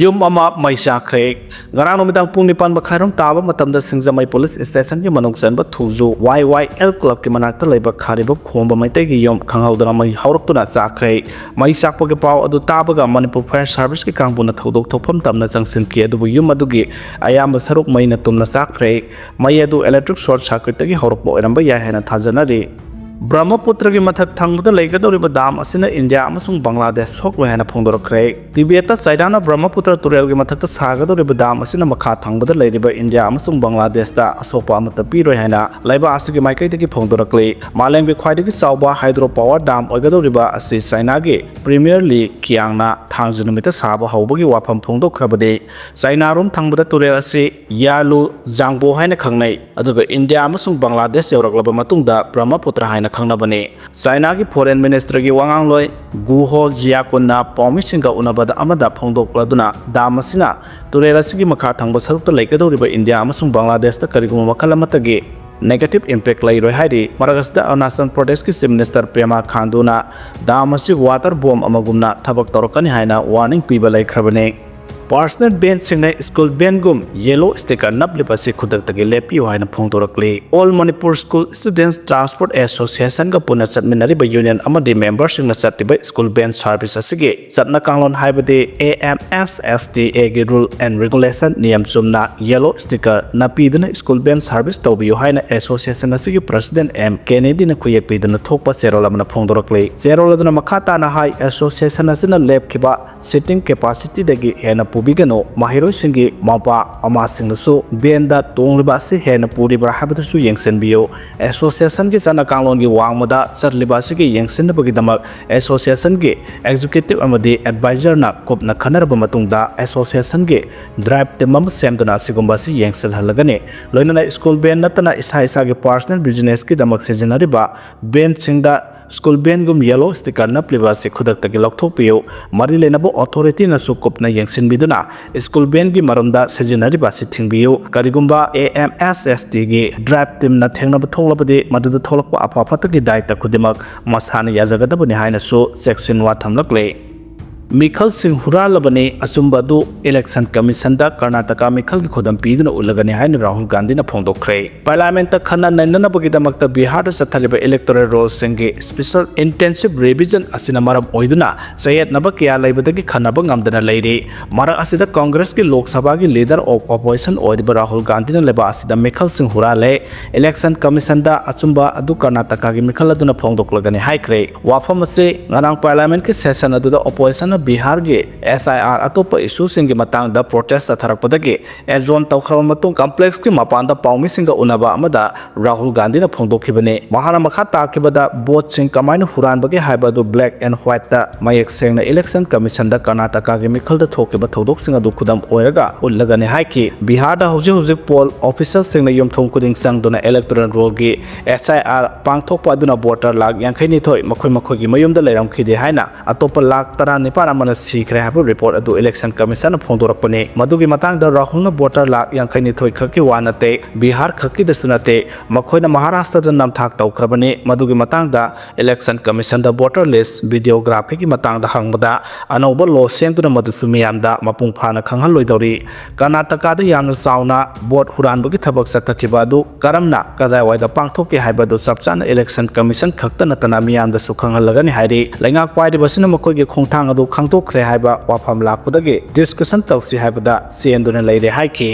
ꯌꯨꯝ ꯑꯃ ꯃꯩ ꯆꯥꯛꯈ꯭ꯔꯦ꯫ ꯉꯔꯥꯡ ꯅꯨꯃꯤꯗꯥꯡ ꯄꯨꯡ ꯅꯤꯄꯥꯟ ꯃꯈꯥꯏꯔꯣꯝ ꯇꯥꯕ ꯃꯇꯝꯗ ꯁꯤꯡꯖꯃꯩ police stationꯒꯤ ꯃꯅꯨꯡ ꯆꯟꯕ ꯊꯨꯖꯨ YYL clubꯀꯤ ꯃꯅꯥꯛꯇ ꯂꯩꯕ ꯈꯥꯔꯤꯕꯣꯛ ꯈꯣꯝꯕ ꯃꯩꯇꯩꯒꯤ ꯌꯨꯝ ꯈꯪꯍꯧꯗꯅ ꯃꯩ ꯍꯧꯔꯛꯇꯨꯅ ꯆꯥꯛꯈ꯭ꯔꯦ꯫ ꯃꯩ ꯆꯥꯛꯄꯒꯤ ꯄꯥꯎ ꯑꯗꯨ ꯇꯥꯕꯒ ꯃꯅꯤꯄꯨꯔ Fire Serviceꯀꯤ ꯀꯥꯡꯕꯨꯅ ꯊꯧꯗꯣꯛ ꯊꯣꯛꯐꯝ ꯇꯝꯅ ꯆꯪꯁꯤꯟꯈꯤ, ꯑꯗꯨꯕꯨ ꯌꯨꯝ ꯑꯗꯨꯒꯤ ꯑꯌꯥꯝꯕ ꯁꯔꯨꯛ ꯃꯩꯅ ꯇꯨꯝꯅ ꯆꯥꯛꯈ꯭ꯔꯦ꯫ ꯃꯩ ꯑꯗꯨ electric short circuitꯇꯒꯤ ꯍꯧꯔꯛꯄ ꯑꯣꯏꯔꯝꯕ ꯌꯥꯏ ꯍꯥꯏꯅ ꯊꯥꯖꯅꯔꯤ꯫ ꯕ꯭ꯔꯍ꯭ꯃꯄꯨꯇ꯭ꯔꯒꯤ ꯃꯊꯛ ꯊꯪꯕꯗ ꯂꯩꯒꯗꯧꯔꯤꯕ dam ꯑꯁꯤꯅ ꯏꯟꯗꯤꯌꯥ ꯑꯃꯁꯨꯡ ꯕꯪꯒ꯭ꯂꯥꯗꯦꯁ ꯁꯣꯛꯂꯣꯏ ꯍꯥꯏꯅ ꯐꯣꯡꯗꯣꯔꯛꯈ꯭ꯔꯦ꯫ ꯇꯤꯕꯦꯠꯇ ꯆꯥꯏꯅꯥꯅ ꯕ꯭ꯔꯍ꯭ꯃꯄꯨꯇ꯭ꯔ ꯇꯨꯔꯦꯜꯒꯤ ꯃꯊꯛꯇ ꯁꯥꯒꯗꯧꯔꯤꯕ dam ꯑꯁꯤꯅ ꯃꯈꯥ ꯊꯪꯕꯗ ꯂꯩꯔꯤꯕ ꯏꯟꯗꯤꯌꯥ ꯑꯃꯁꯨꯡ ꯕꯪꯒ꯭ꯂꯥꯗꯦꯁꯇ ꯑꯁꯣꯛꯄ ꯑꯃꯠꯇ ꯄꯤꯔꯣꯏ ꯍꯥꯏꯅ ꯂꯩꯕꯥꯛ ꯑꯁꯤꯒꯤ ꯃꯥꯏꯀꯩꯗꯒꯤ ꯐꯣꯡꯗꯣꯔꯛꯂꯤ꯫ ꯃꯥꯂꯦꯝꯒꯤ ꯈ꯭ꯋꯥꯏꯗꯒꯤ ꯆꯥꯎꯕ hydro power dam ꯑꯣꯏꯒꯗꯧꯔꯤꯕ ꯑꯁꯤ ꯆꯥꯏꯅꯥꯒꯤ Premier Li Qiangꯅ ꯊꯥꯡꯖ ꯅꯨꯃꯤꯠꯇ ꯁꯥꯕ ꯍꯧꯕꯒꯤ ꯋꯥꯐꯝ ꯐꯣꯡꯗꯣꯛꯈ꯭ꯔꯕꯅꯤ꯫ ꯆꯥꯏꯅꯥꯔꯣꯝ ꯊꯪꯕꯗ ꯇꯨꯔꯦꯜ ꯑꯁꯤ ꯌꯥꯂꯨ ꯖꯥꯡꯕꯣ ꯍꯥꯏꯅ ꯈꯪꯅꯩ, ꯑꯗꯨꯒ ꯏꯟꯗꯤꯌꯥ ꯑꯃꯁꯨꯡ ꯕꯪꯒ꯭ꯂꯥꯗꯦꯁ ꯌꯧꯔꯛꯂꯕ ꯃꯇꯨꯡꯗ ꯕ꯭ꯔꯍ꯭ꯃꯄꯨꯇ꯭ꯔ ꯍꯥꯏꯅ ꯈꯪꯅꯕꯅꯤ꯫ ꯆꯥꯏꯅꯥꯒꯤ Foreign Ministerꯒꯤ ꯋꯥꯉꯥꯡꯂꯣꯏ ꯒꯨꯍꯣ ꯖꯤꯌꯥꯀꯨꯟꯅ ꯄꯥꯎꯃꯤꯁꯤꯡꯒ ꯎꯅꯕꯗ ꯑꯃꯗ ꯐꯣꯡꯗꯣꯛꯂꯗꯨꯅ, dam ꯑꯁꯤꯅ ꯇꯨꯔꯦꯜ ꯑꯁꯤꯒꯤ ꯃꯈꯥ ꯊꯪꯕ ꯁꯔꯨꯛꯇ ꯂꯩꯒꯗꯧꯔꯤꯕ ꯏꯟꯗꯤꯌꯥ ꯑꯃꯁꯨꯡ ꯕꯪꯒ꯭ꯂꯥꯗꯦꯁꯇ ꯀꯔꯤꯒꯨꯝꯕ ꯃꯈꯜ ꯑꯃꯠꯇꯒꯤ negative impact ꯂꯩꯔꯣꯏ ꯍꯥꯏꯔꯤ꯫ ꯃꯔꯛ ꯑꯁꯤꯗ ꯑꯔꯨꯅꯥꯆꯜ ꯄ꯭ꯔꯗꯦꯁꯀꯤ Chief Minister Pema ꯈꯥꯟꯗꯨꯅ dam ꯑꯁꯤ water bomb ꯑꯃꯒꯨꯝꯅ ꯊꯕꯛ ꯇꯧꯔꯛꯀꯅꯤ ꯍꯥꯏꯅ warning ꯄꯤꯕ ꯂꯩꯈ꯭ꯔꯕꯅꯤ꯫ Personal vanꯁꯤꯡꯅ school vanꯒꯨꯝ yellow sticker ꯅꯞꯂꯤꯕ ꯑꯁꯤ ꯈꯨꯗꯛꯇꯒꯤ ꯂꯦꯞꯄꯤꯌꯨ ꯍꯥꯏꯅ ꯐꯣꯡꯗꯣꯔꯛꯂꯤ꯫ All Manipur School Students Transport Associationꯒ ꯄꯨꯟꯅ ꯆꯠꯃꯤꯟꯅꯔꯤꯕ union ꯑꯃꯗꯤ memberꯁꯤꯡꯅ ꯆꯠꯂꯤꯕ school van service ꯑꯁꯤꯒꯤ ꯆꯠꯅ ꯀꯥꯡꯂꯣꯟ ꯍꯥꯏꯕꯗꯤ AMSSTAꯒꯤ rule and regulation ꯅꯤꯌꯝ ꯆꯨꯝꯅ yellow sticker ꯅꯞꯄꯤꯗꯨꯅ school van service ꯇꯧꯕꯤꯌꯨ ꯍꯥꯏꯅ association ꯑꯁꯤꯒꯤ President M Kennedyꯅ ꯈꯨꯌꯦꯛ ꯄꯤꯗꯨꯅ ꯊꯣꯛꯄ ꯆꯦꯔꯣꯜ ꯑꯃꯅ ꯐꯣꯡꯗꯣꯔꯛꯂꯤ꯫ ꯆꯦꯔꯣꯜ ꯑꯗꯨꯅ ꯃꯈꯥ ꯇꯥꯅ ꯍꯥꯏ, association ꯑꯁꯤꯅ ꯂꯦꯞꯈꯤꯕ seating capacityꯗꯒꯤ ꯍꯦꯟꯅ ꯄꯨꯕꯤꯒꯅꯨ꯫ ꯃꯍꯩꯔꯣꯏꯁꯤꯡꯒꯤ ꯃꯄꯥ ꯃꯃꯥꯁꯤꯡꯅꯁꯨ ꯚꯦꯟꯗ ꯇꯣꯡꯂꯤꯕ ꯑꯁꯤ ꯍꯦꯟꯅ ꯄꯨꯔꯤꯕ꯭ꯔꯥ ꯍꯥꯏꯕꯗꯨꯁꯨ ꯌꯦꯡꯁꯤꯟꯕꯤꯌꯨ꯫ ꯑꯦꯁꯣꯁꯤꯌꯦꯁꯟꯒꯤ ꯆꯠꯅ ꯀꯥꯡꯂꯣꯟꯒꯤ ꯋꯥꯡꯃꯗ ꯆꯠꯂꯤꯕ ꯑꯁꯤꯒꯤ ꯌꯦꯡꯁꯤꯟꯅꯕꯒꯤꯗꯃꯛ ꯑꯦꯁꯣꯁꯤꯌꯦꯁꯟꯒꯤ ꯑꯦꯛꯖꯤꯀ꯭ꯌꯨꯇꯤꯚ ꯑꯃꯗꯤ ꯑꯦꯗꯚꯥꯏꯖꯔꯅ ꯀꯨꯞꯅ ꯈꯟꯅꯔꯕ ꯃꯇꯨꯡꯗ ꯑꯦꯁꯣꯁꯤꯌꯦꯁꯟꯒꯤ ꯗ꯭ꯔꯥꯏꯚ ꯇꯤꯝ ꯑꯃ ꯁꯦꯝꯗꯨꯅ ꯑꯁꯤꯒꯨꯝꯕ ꯑꯁꯤ ꯌꯦꯡꯁꯤꯜꯍꯜꯂꯒꯅꯤ꯫ ꯂꯣꯏꯅꯅ ꯁ꯭ꯀꯨꯜ ꯚꯦꯟ ꯅꯠꯇꯅ ꯏꯁꯥ ꯏꯁꯥꯒꯤ ꯄꯥꯔꯁꯣꯅꯦꯜ ꯕꯤꯖꯤꯅꯦꯁꯀꯤꯗꯃꯛ ꯁꯤꯖꯤꯟꯅꯔꯤꯕ ꯚꯦꯟꯁꯤꯡꯗ ꯁ꯭ꯀꯨꯜ ꯚꯦꯟꯒꯨꯝ ꯌꯦꯂꯣ ꯁ꯭ꯇꯤꯀꯔ ꯅꯞꯂꯤꯕ ꯑꯁꯤ ꯈꯨꯗꯛꯇꯒꯤ ꯂꯧꯊꯣꯛꯄꯤꯌꯨ꯫ ꯃꯔꯤ ꯂꯩꯅꯕ ꯑꯣꯊꯣꯔꯤꯇꯤꯅꯁꯨ ꯀꯨꯞꯅ ꯌꯦꯡꯁꯤꯟꯕꯤꯗꯨꯅ ꯁ꯭ꯀꯨꯜ ꯚꯦꯟꯒꯤ ꯃꯔꯨꯝꯗ ꯁꯤꯖꯤꯟꯅꯔꯤꯕ ꯑꯁꯤ ꯊꯤꯡꯕꯤꯌꯨ꯫ ꯀꯔꯤꯒꯨꯝꯕ ꯑꯦ ꯑꯦꯝ ꯑꯦꯁ ꯑꯦꯁ ꯇꯤꯒꯤ ꯗ꯭ꯔꯥꯏꯚ ꯇꯤꯝꯅ ꯊꯦꯡꯅꯕ ꯊꯣꯛꯂꯕꯗꯤ ꯃꯗꯨꯗ ꯊꯣꯛꯂꯛꯄ ꯑꯐ ꯐꯠꯇꯒꯤ ꯗꯥꯏꯇ ꯈꯨꯗꯤꯡꯃꯛ ꯃꯁꯥꯅ ꯌꯥꯖꯒꯗꯕꯅꯤ ꯍꯥꯏꯅꯁꯨ ꯆꯦꯛꯁꯤꯟꯋꯥ ꯊꯝꯂꯛꯂꯦ꯫ ꯃꯤꯈꯜꯁꯤꯡ ꯍꯨꯔꯥꯜꯂꯕꯅꯤ, ꯑꯆꯨꯝꯕ ꯑꯗꯨ ꯏꯂꯦꯛꯁꯟ ꯀꯃꯤꯁꯟꯗ ꯀꯔꯅꯥꯇꯀꯥ ꯃꯤꯈꯜꯒꯤ ꯈꯨꯗꯝ ꯄꯤꯗꯨꯅ ꯎꯠꯂꯒꯅꯤ ꯍꯥꯏꯅ ꯔꯥꯍꯨꯜ ꯒꯥꯟꯙꯤꯅ ꯐꯣꯡꯗꯣꯛꯈ꯭ꯔꯦ꯫ ꯄꯥꯔꯂꯥꯃꯦꯟꯠꯇ ꯈꯟꯅ ꯅꯩꯅꯅꯕꯒꯤꯗꯃꯛꯇ ꯕꯤꯍꯥꯔꯗ ꯆꯠꯊꯔꯤꯕ ꯏꯂꯦꯛꯇꯣꯔꯦꯜ ꯔꯣꯜꯁꯤꯡꯒꯤ ꯁ꯭ꯄꯦꯁꯦꯜ ꯏꯟꯇꯦꯟꯁꯤꯚ ꯔꯤꯚꯤꯖꯟ ꯑꯁꯤꯅ ꯃꯔꯝ ꯑꯣꯏꯗꯨꯅ ꯆꯌꯦꯠꯅꯕ ꯀꯌꯥ ꯂꯩꯕꯗꯒꯤ ꯈꯟꯅꯕ ꯉꯝꯗꯅ ꯂꯩꯔꯤ꯫ ꯃꯔꯛ ꯑꯁꯤꯗ ꯀꯪꯒ꯭ꯔꯦꯁꯀꯤ ꯂꯣꯛ ꯁꯚꯥꯒꯤ ꯂꯤꯗꯔ ꯑꯣꯐ ꯑꯣꯄꯣꯖꯤꯁꯟ ꯑꯣꯏꯔꯤꯕ ꯔꯥꯍꯨꯜ ꯒꯥꯟꯙꯤꯅ ꯂꯩꯕꯥꯛ ꯑꯁꯤꯗ ꯃꯤꯈꯜꯁꯤꯡ ꯍꯨꯔꯥꯜꯂꯦ, ꯏꯂꯦꯛꯁꯟ ꯀꯃꯤꯁꯟꯗ ꯑꯆꯨꯝꯕ ꯑꯗꯨ ꯀꯔꯅꯥꯇꯀꯥꯒꯤ ꯃꯤꯈꯜ ꯑꯗꯨꯅ ꯐꯣꯡꯗꯣꯛꯂꯒꯅꯤ ꯍꯥꯏꯈ꯭ꯔꯦ꯫ ꯋꯥꯐꯝ ꯑꯁꯤ ꯉꯔꯥꯡ ꯄꯥꯔꯂꯥꯃꯦꯟꯠꯀꯤ ꯁꯦꯁꯟ ꯑꯗꯨꯗ ꯑꯣꯄꯣꯖꯤꯁꯟꯅ ꯕꯤꯍꯥꯔꯒꯤ ꯑꯦꯁ ꯑꯥꯏ ꯑꯥꯔ ꯑꯇꯣꯞꯄ ꯏꯁꯨꯁꯤꯡꯒꯤ ꯃꯇꯥꯡꯗ ꯄ꯭ꯔꯣꯇꯦꯁ ꯆꯠꯊꯔꯛꯄꯗꯒꯤ ꯑꯦꯖꯣꯟ ꯇꯧꯈ꯭ꯔꯕ ꯃꯇꯨꯡ ꯀꯝꯄ꯭ꯂꯦꯛꯁꯀꯤ ꯃꯄꯥꯟꯗ ꯄꯥꯎꯃꯤꯁꯤꯡꯒ ꯎꯅꯕ ꯑꯃꯗ ꯔꯥꯍꯨꯜ ꯒꯥꯟꯙꯤꯅ ꯐꯣꯡꯗꯣꯛꯈꯤꯕꯅꯤ꯫ ꯃꯍꯥꯛꯅ ꯃꯈꯥ ꯇꯥꯈꯤꯕꯗ ꯚꯣꯠꯁꯤꯡ ꯀꯃꯥꯏꯅ ꯍꯨꯔꯥꯟꯕꯒꯦ ꯍꯥꯏꯕ ꯑꯗꯨ ꯕ꯭ꯂꯦꯛ ꯑꯦꯟ ꯋꯥꯏꯠꯇ ꯃꯌꯦꯛ ꯁꯦꯡꯅ ꯏꯂꯦꯛꯁꯟ ꯀꯃꯤꯁꯟꯗ ꯀꯔꯅꯥꯇꯀꯥꯒꯤ ꯃꯤꯈꯜꯗ ꯊꯣꯛꯈꯤꯕ ꯊꯧꯗꯣꯛꯁꯤꯡ ꯑꯗꯨ ꯈꯨꯗꯝ ꯑꯣꯏꯔꯒ ꯎꯠꯂꯒꯅꯤ ꯍꯥꯏꯈꯤ꯫ ꯕꯤꯍꯥꯔꯗ ꯍꯧꯖꯤꯛ ꯍꯧꯖꯤꯛ ꯄꯣꯜ ꯑꯣꯐꯤꯁꯔꯁꯤꯡꯅ ꯌꯨꯝꯊꯣꯡ ꯈꯨꯗꯤꯡ ꯆꯪꯗꯨꯅ ꯏꯂꯦꯛꯇꯣꯔꯦꯜ ꯔꯣꯜꯒꯤ ꯑꯦꯁ ꯑꯥꯏ ꯑꯥꯔ ꯄꯥꯡꯊꯣꯛꯄ ꯑꯗꯨꯅ ꯚꯣꯇꯔ ꯂꯥꯈ ꯌꯥꯡꯈꯩ ꯅꯤꯊꯣꯏ ꯃꯈꯣꯏ ꯃꯈꯣꯏꯒꯤ ꯃꯌꯨꯝꯗ ꯂꯩꯔꯝꯈꯤꯗꯦ ꯍꯥꯏꯅ ꯑꯇꯣꯞꯄ ꯂꯥꯈ ꯇꯔꯥꯅꯤꯄꯥꯟ ꯑꯃꯅ ꯁꯤꯈ꯭ꯔꯦ ꯍꯥꯏꯕ ꯔꯤꯄꯣꯔꯠ ꯑꯗꯨ ꯏꯂꯦꯛꯁꯟ ꯀꯃꯤꯁꯟꯅ ꯐꯣꯡꯗꯣꯔꯛꯄꯅꯤ꯫ ꯃꯗꯨꯒꯤ ꯃꯇꯥꯡꯗ ꯔꯥꯍꯨꯜꯅ ꯚꯣꯇꯔ ꯂꯥꯈ ꯌꯥꯡꯈꯩ ꯅꯤꯊꯣꯏ ꯈꯛꯀꯤ ꯋꯥ ꯅꯠꯇꯦ, ꯕꯤꯍꯥꯔ ꯈꯛꯀꯤꯗꯁꯨ ꯅꯠꯇꯦ, ꯃꯈꯣꯏꯅ ꯃꯍꯥꯔꯥꯁꯇ꯭ꯔꯗ ꯅꯝꯊꯥꯛ ꯇꯧꯈ꯭ꯔꯕꯅꯤ꯫ ꯃꯗꯨꯒꯤ ꯃꯇꯥꯡꯗ ꯏꯂꯦꯛꯁꯟ ꯀꯃꯤꯁꯟꯗ ꯚꯣꯇꯔ ꯂꯤꯁ ꯚꯤꯗꯤꯑꯣꯒ꯭ꯔꯥꯐꯤꯒꯤ ꯃꯇꯥꯡꯗ ꯍꯪꯕꯗ ꯑꯅꯧꯕ ꯂꯣ ꯁꯦꯝꯗꯨꯅ ꯃꯗꯨꯁꯨ ꯃꯤꯌꯥꯝꯗ ꯃꯄꯨꯡ ꯐꯥꯅ ꯈꯪꯍꯜꯂꯣꯏꯗꯧꯔꯤ꯫ ꯀꯔꯅꯥꯇꯀꯥꯗ ꯌꯥꯝꯅ ꯆꯥꯎꯅ ꯚꯣꯠ ꯍꯨꯔꯥꯟꯕꯒꯤ ꯊꯕꯛ ꯆꯠꯊꯈꯤꯕ ꯑꯗꯨ ꯀꯔꯝꯅ ꯀꯗꯥꯏꯋꯥꯏꯗ ꯄꯥꯡꯊꯣꯛꯀꯦ ꯍꯥꯏꯕ ꯑꯗꯨ ꯆꯞ ꯆꯥꯅ ꯏꯂꯦꯛꯁꯟ ꯀꯃꯤꯁꯟ ꯈꯛꯇ ꯅꯠꯇꯅ ꯃꯤꯌꯥꯝꯗꯁꯨ ꯈꯪꯍꯜꯂꯒꯅꯤ ꯍꯥꯏꯔꯤ꯫ ꯂꯩꯉꯥꯛ ꯄꯥꯏꯔꯤꯕꯁꯤꯅ ꯃꯈꯣꯏꯒꯤ ꯈꯣꯡꯊꯥꯡ ꯑꯗꯨ ꯈꯪꯗꯣꯛꯈ꯭ꯔꯦ ꯍꯥꯏꯕ ꯋꯥꯐꯝ ꯂꯥꯛꯄꯗꯒꯤ ꯗꯤꯁꯀꯁꯟ ꯇꯧꯁꯤ ꯍꯥꯏꯕꯗ ꯆꯦꯟꯗꯨꯅ ꯂꯩꯔꯦ ꯍꯥꯏꯈꯤ꯫